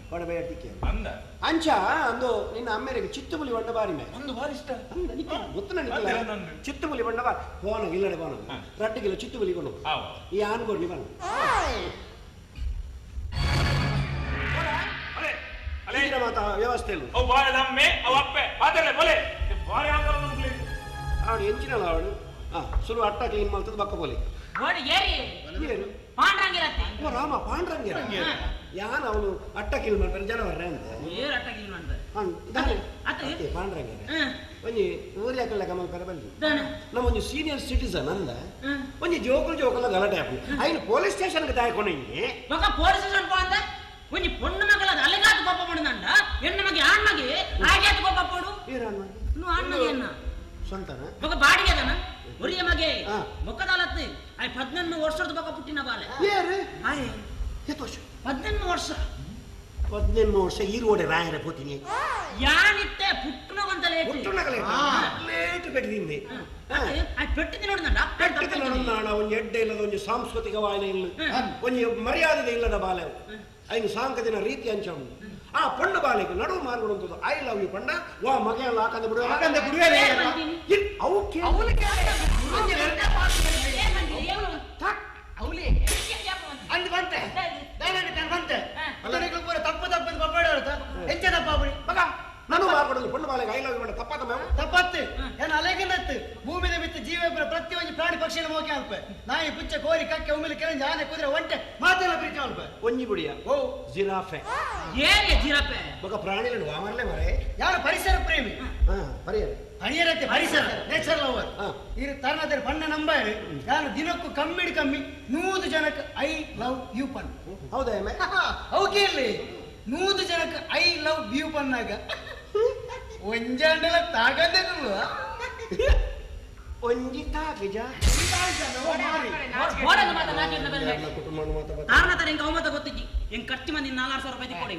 ಕೋಡ ಬೇಡ ತಿಕ್ಕೆ ಅಂದ ಅಂಚ ಅಂದು ನಿನ್ನ ಅಮ್ಮೆರಿಗೆ ಚಿತ್ತುಬುಲಿ ಬಂಡ ಬಾರಿ ಮೇ ಒಂದು ಬಾರಿ ಇಷ್ಟ ಅಂದ ನಿಕ್ಕೆ ಗೊತ್ತು ನನಗೆ ಚಿತ್ತುಬುಲಿ ಬಂಡ ಬಾರಿ ಹೋನ ಇಲ್ಲಡೆ ಹೋನ ರಡ್ಡು ಕಿಲೋ ಚಿತ್ತುಬುಲಿ ಕೊಡು ಈ ಆನ್ಗೋಡ್ನಿ ಬನ್ನ ಮಾತಾ ವ್ಯವಸ್ಥೆ ಇಲ್ಲ ಅವು ಬಾಳೆ ನಮ್ಮೆ ಅವು ಅಪ್ಪೆ ಮಾತಾಡಲೆ ಬೋಲೆ ಬಾರಿ ಆಂದೋಲನ ಅವನು ಎಂಚಿನಲ್ಲ ಅವಳು ಸುಲು ಅಟ್ಟ ಕ್ಲೀನ್ ಮಾಡ್ತದ ಬಕ್ಕ ಬೋಲಿ ನೋಡಿ ಏರಿ ಏನು ಪಾಂಡ್ರಂಗಿರತ್ತೆ ಓ ರಾಮ ಪಾಂಡ್ರಂಗಿರ ಯಾನ್ ಅವನು ಅಟ್ಟ ಕ್ಲೀನ್ ಮಾಡ್ತಾರೆ ಜನವರ್ರೆ ಅಂತ ಏರ್ ಅಟ್ಟ ಕ್ಲೀನ್ ಮಾಡ್ತಾರೆ ದಾನೆ ಅತ್ತೆ ಪಾಂಡ್ರಂಗಿರ ಒಂಜಿ ಊರ್ಯಾಕಲ್ಲ ಕಮಲ್ ಪೆರ ಬಲ್ಲಿ ನಮ್ಮ ಒಂಜಿ ಸೀನಿಯರ್ ಸಿಟಿಸನ್ ಅಂದ ಒಂಜಿ ಜೋಕುಲು ಜೋಕುಲ ಗಲಾಟೆ ಆಪು ಐನು ಪೊಲೀಸ್ ಸ್ಟೇಷನ್ಗೆ ತಾಯ್ಕೊಂಡು ಹಿಂಗೆ ಬೊಕ ಪೊಲೀಸ್ ಸ್ಟೇಷನ್ ಪೋ ಅಂದ ಒಂಜಿ ಪೊಣ್ಣು ಮಗಳ ಅಲೆಗಾತ ಕೋಪ ಪಡುದಂಡ ಹೆಣ್ಣು ಮಗೆ ಆಣ್ ಮಗೆ ಆಗ್ಯಾತ ಕೋಪ ಪಡು ಏರ್ ಆಣ್ ಮಗೆ ನು ಆಣ್ ಮಗೆ ಎನ್ನ ಸ್ವಂತನ ಬೊಕ ಬಾಡಿಗೆ ಅದನ ಒರಿಯ ಮಗೆ ಮೊಕ್ಕದಾಲತ್ತು ಆಯ್ 18 ವರ್ಷದ ಬೊಕ ಪುಟ್ಟಿನ ಬಾಲೆ ಏರು ಆಯ್ ಎತ್ತು ವರ್ಷ 18 ವರ್ಷ 18 ವರ್ಷ ಈ ರೋಡೆ ರಾಯರ ಪೋತಿನಿ ಯಾನಿತ್ತೆ ಪುಟ್ಟನಗಂತ ಲೇಟ್ ಪುಟ್ಟನಗಲೇ ಲೇಟ್ ಪೆಟ್ಟಿದಿಂದೆ ಆಯ್ ಪೆಟ್ಟಿದಿ ನೋಡಿದಂಡ ಪೆಟ್ಟಿದಿ ನೋಡೋಣ ಒಂಜಿ ಎಡ್ಡೆ ಇಲ್ಲದ ಒಂಜಿ ಸಾಂಸ್ಕೃತಿಕ ವಾಯನ ಇಲ್ಲ ಒಂಜಿ ಮರ್ಯಾದೆ ಇಲ್ಲದ ಬಾಲೆ ಐನು ಸಾಂಕದಿನ ರೀತಿ ಅಂಚ ಆ ಪಂಡ ಬಾಲಿಗೆ ನಡುವು ಮಾರ್ಗಡುಂತದ್ದು I love you ಪಂಡ ವಾ ಮಗೆಲ್ಲ ಹಾಕಂದ ಬಿಡುವೆ ಹಾಕಂದ ಬಿಡುವೆ ಅವು ಅವಲಿ ಅಂದ್ ಬಂತೆ ಬಂತೆ ತಪ್ಪು ತಪ್ಪು ಪಪ್ಪಾಡ ಎಂಚ ತಪ್ಪ ಮಗ ನಾನು ಮಾರ್ಗಡೋದು ಪಂಡ ಬಾಲಿಗೆ I love you ಪಂಡ ತಪ್ಪಾತ ಮೇವು ತಪ್ಪತ್ತು ಏನು ಅಲೆಗಿನತ್ತು ಭೂಮಿದ ಬಿತ್ತು ಜೀವ ಪ್ರತಿಯೊಂದು ಪ್ರಾಣಿ ಪಕ್ಷಿಗಳ ಮೋಕೆ ಅಲ್ಪ ನಾಯಿ ಪುಚ್ಚ ಕೋರಿ ಕಕ್ಕೆ ಉಮಿಲಿ ಕೆರಂಜಿ ಆನೆ ಕುದುರೆ ಒಂಟೆ ಮಾತೆಲ್ಲ ಪ್ರೀತಿ ಅಲ್ಪ ಒಂಜಿ ಗುಡಿಯ ಓ ಜಿರಾಫೆ ಏನೇ ಜಿರಾಫೆ ಮಗ ಪ್ರಾಣಿಗಳು ವಾಮರ್ಲೆ ಮರೆ ಯಾರು ಪರಿಸರ ಪ್ರೇಮಿ ಪರಿಯರ ಪರಿಯರತ್ತೆ ಪರಿಸರ ನೇಚರ್ ಲವರ್ ಇರು ತರನದರ ಬಣ್ಣ ನಂಬಾರಿ ಯಾರು ದಿನಕ್ಕೂ ಕಮ್ಮಿಡಿ ಕಮ್ಮಿ 100 ಜನಕ್ಕೆ I love you ಪನ್ ಹೌದಾ ಓಕೆ ಇಲ್ಲಿ 100 ಜನಕ್ಕೆ I love you ಪನ್ನಾಗ ಒಂಜಾಂಡಲ ತಾಗದೆ ಒಂಜಿ ತಾಗಿಜ ತಾರನ ಎಂಕ ಅವಮತ ಗೊತ್ತಿಜ್ಜಿ ಎಂಗ್ ಖರ್ಚು ಮಂದಿ 4,000 ರೂಪಾಯಿ ಕೊಡಿ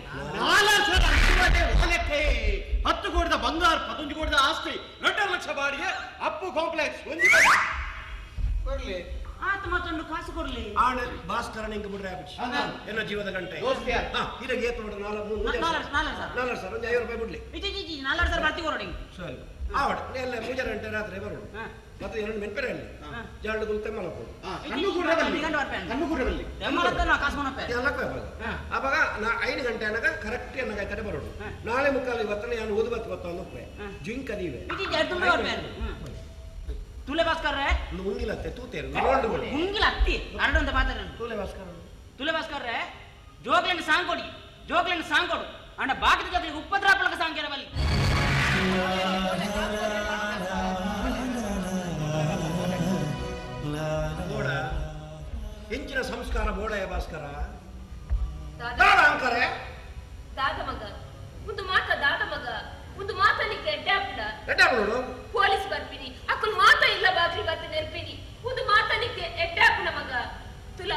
4,000 10 ಕೋಟಿದ ಬಂಗಾರ 15 ಕೋಟಿದ ಆಸ್ತಿ 2.5 ಲಕ್ಷ ಬಾಡಿಗೆ ಅಪ್ಪು ಕಾಂಪ್ಲೆಕ್ಸ್ ಒಂಜಿ ಕೊಡ್ಲಿ ಆತ ಮಾತೊಂದು ಕಾಸು ಕೊಡ್ಲಿ ಆಣ ಭಾಸ್ಕರನ ಇಂಕ ಬಿಡ್ರೆ ಆಪಿಚಿ ಎನ್ನ ಜೀವದ ಗಂಟೆ ಇರಗೆ ಏತು ಬಿಡ್ರೆ 4,000 ಒಂದು 5 ರೂಪಾಯಿ ಬಿಡ್ಲಿ ಇಜ್ಜಿ 4,000 ಬರ್ತಿ ಕೊರಡಿ ಸರಿ ಆವಡ ಎಲ್ಲ 3 ಗಂಟೆ ರಾತ್ರಿ ಬರೋಣ ಮತ್ತೆ ಎರಡು ಮೆನ್ಪೆರೆ ಅಲ್ಲಿ ಜಾಡು ಗುಲ್ತೆ ಮಲಪು ಅವಾಗ ನಾ 5 ಗಂಟೆ ಅನ್ನಾಗ ಕರೆಕ್ಟ್ ಅನ್ನಾಗ ಆಯ್ತಾರೆ ಬರೋಣ ನಾಳೆ ಮುಕ್ಕಾಲು ಇವತ್ತನೇ ನಾನು ಓದು ಬತ್ತು ಬತ್ತ ಒಂದು ಜಿಂಕ್ ಅದೀವೆ ತುಲೆ ಭಾಸ್ಕರ್ ಉಂಗಿಲತ್ತೆ ತೂತೇರು ಉಂಗಿಲ ಅತ್ತಿ ಅರಡೊಂದು ಮಾತಾಡ ತುಲೆ ಭಾಸ್ಕರ್ ತುಲೆ ಭಾಸ್ಕರ್ ಜೋಗ್ಲಿನ ಸಾಂಗ್ ಕೊಡಿ ಜೋಗ್ಲಿನ ಸಾಂಗ್ ಕೊಡು ಅಣ್ಣ ಬಾಕಿದ ಜೋಗ್ಲಿಗೆ ಉಪದ್ರಾಪಲಕ ಸಾಂಗ್ ಕೇರಬಲ್ಲಿ ಬೋಡ ಎಂಚಿನ ಸಂಸ್ಕಾರ ಬೋಡಯ ಭಾಸ್ಕರ ಅಂಕರೆ ದಾದ ಮಗ ಒಂದು ಮಾತ ದಾದ ಮಗ ಒಂದು ಮಾತ ನಿಕ್ಕೆ ಎಡ್ಡಾಪುಡ ಎಡ್ಡಾಪುಡು ಪೊಲೀಸ್ ಬರ್ಪಿನಿ ಅಕ್ಕುಲ್ ಮಾತ ಇಲ್ಲ ಬಾಕ್ಲಿ ಬರ್ತಿ ನೆರ್ಪಿನಿ ಒಂದು ಮಾತ ನಿಕ್ಕೆ ಎಡ್ಡಾಪುಡ ಮಗ ತುಲ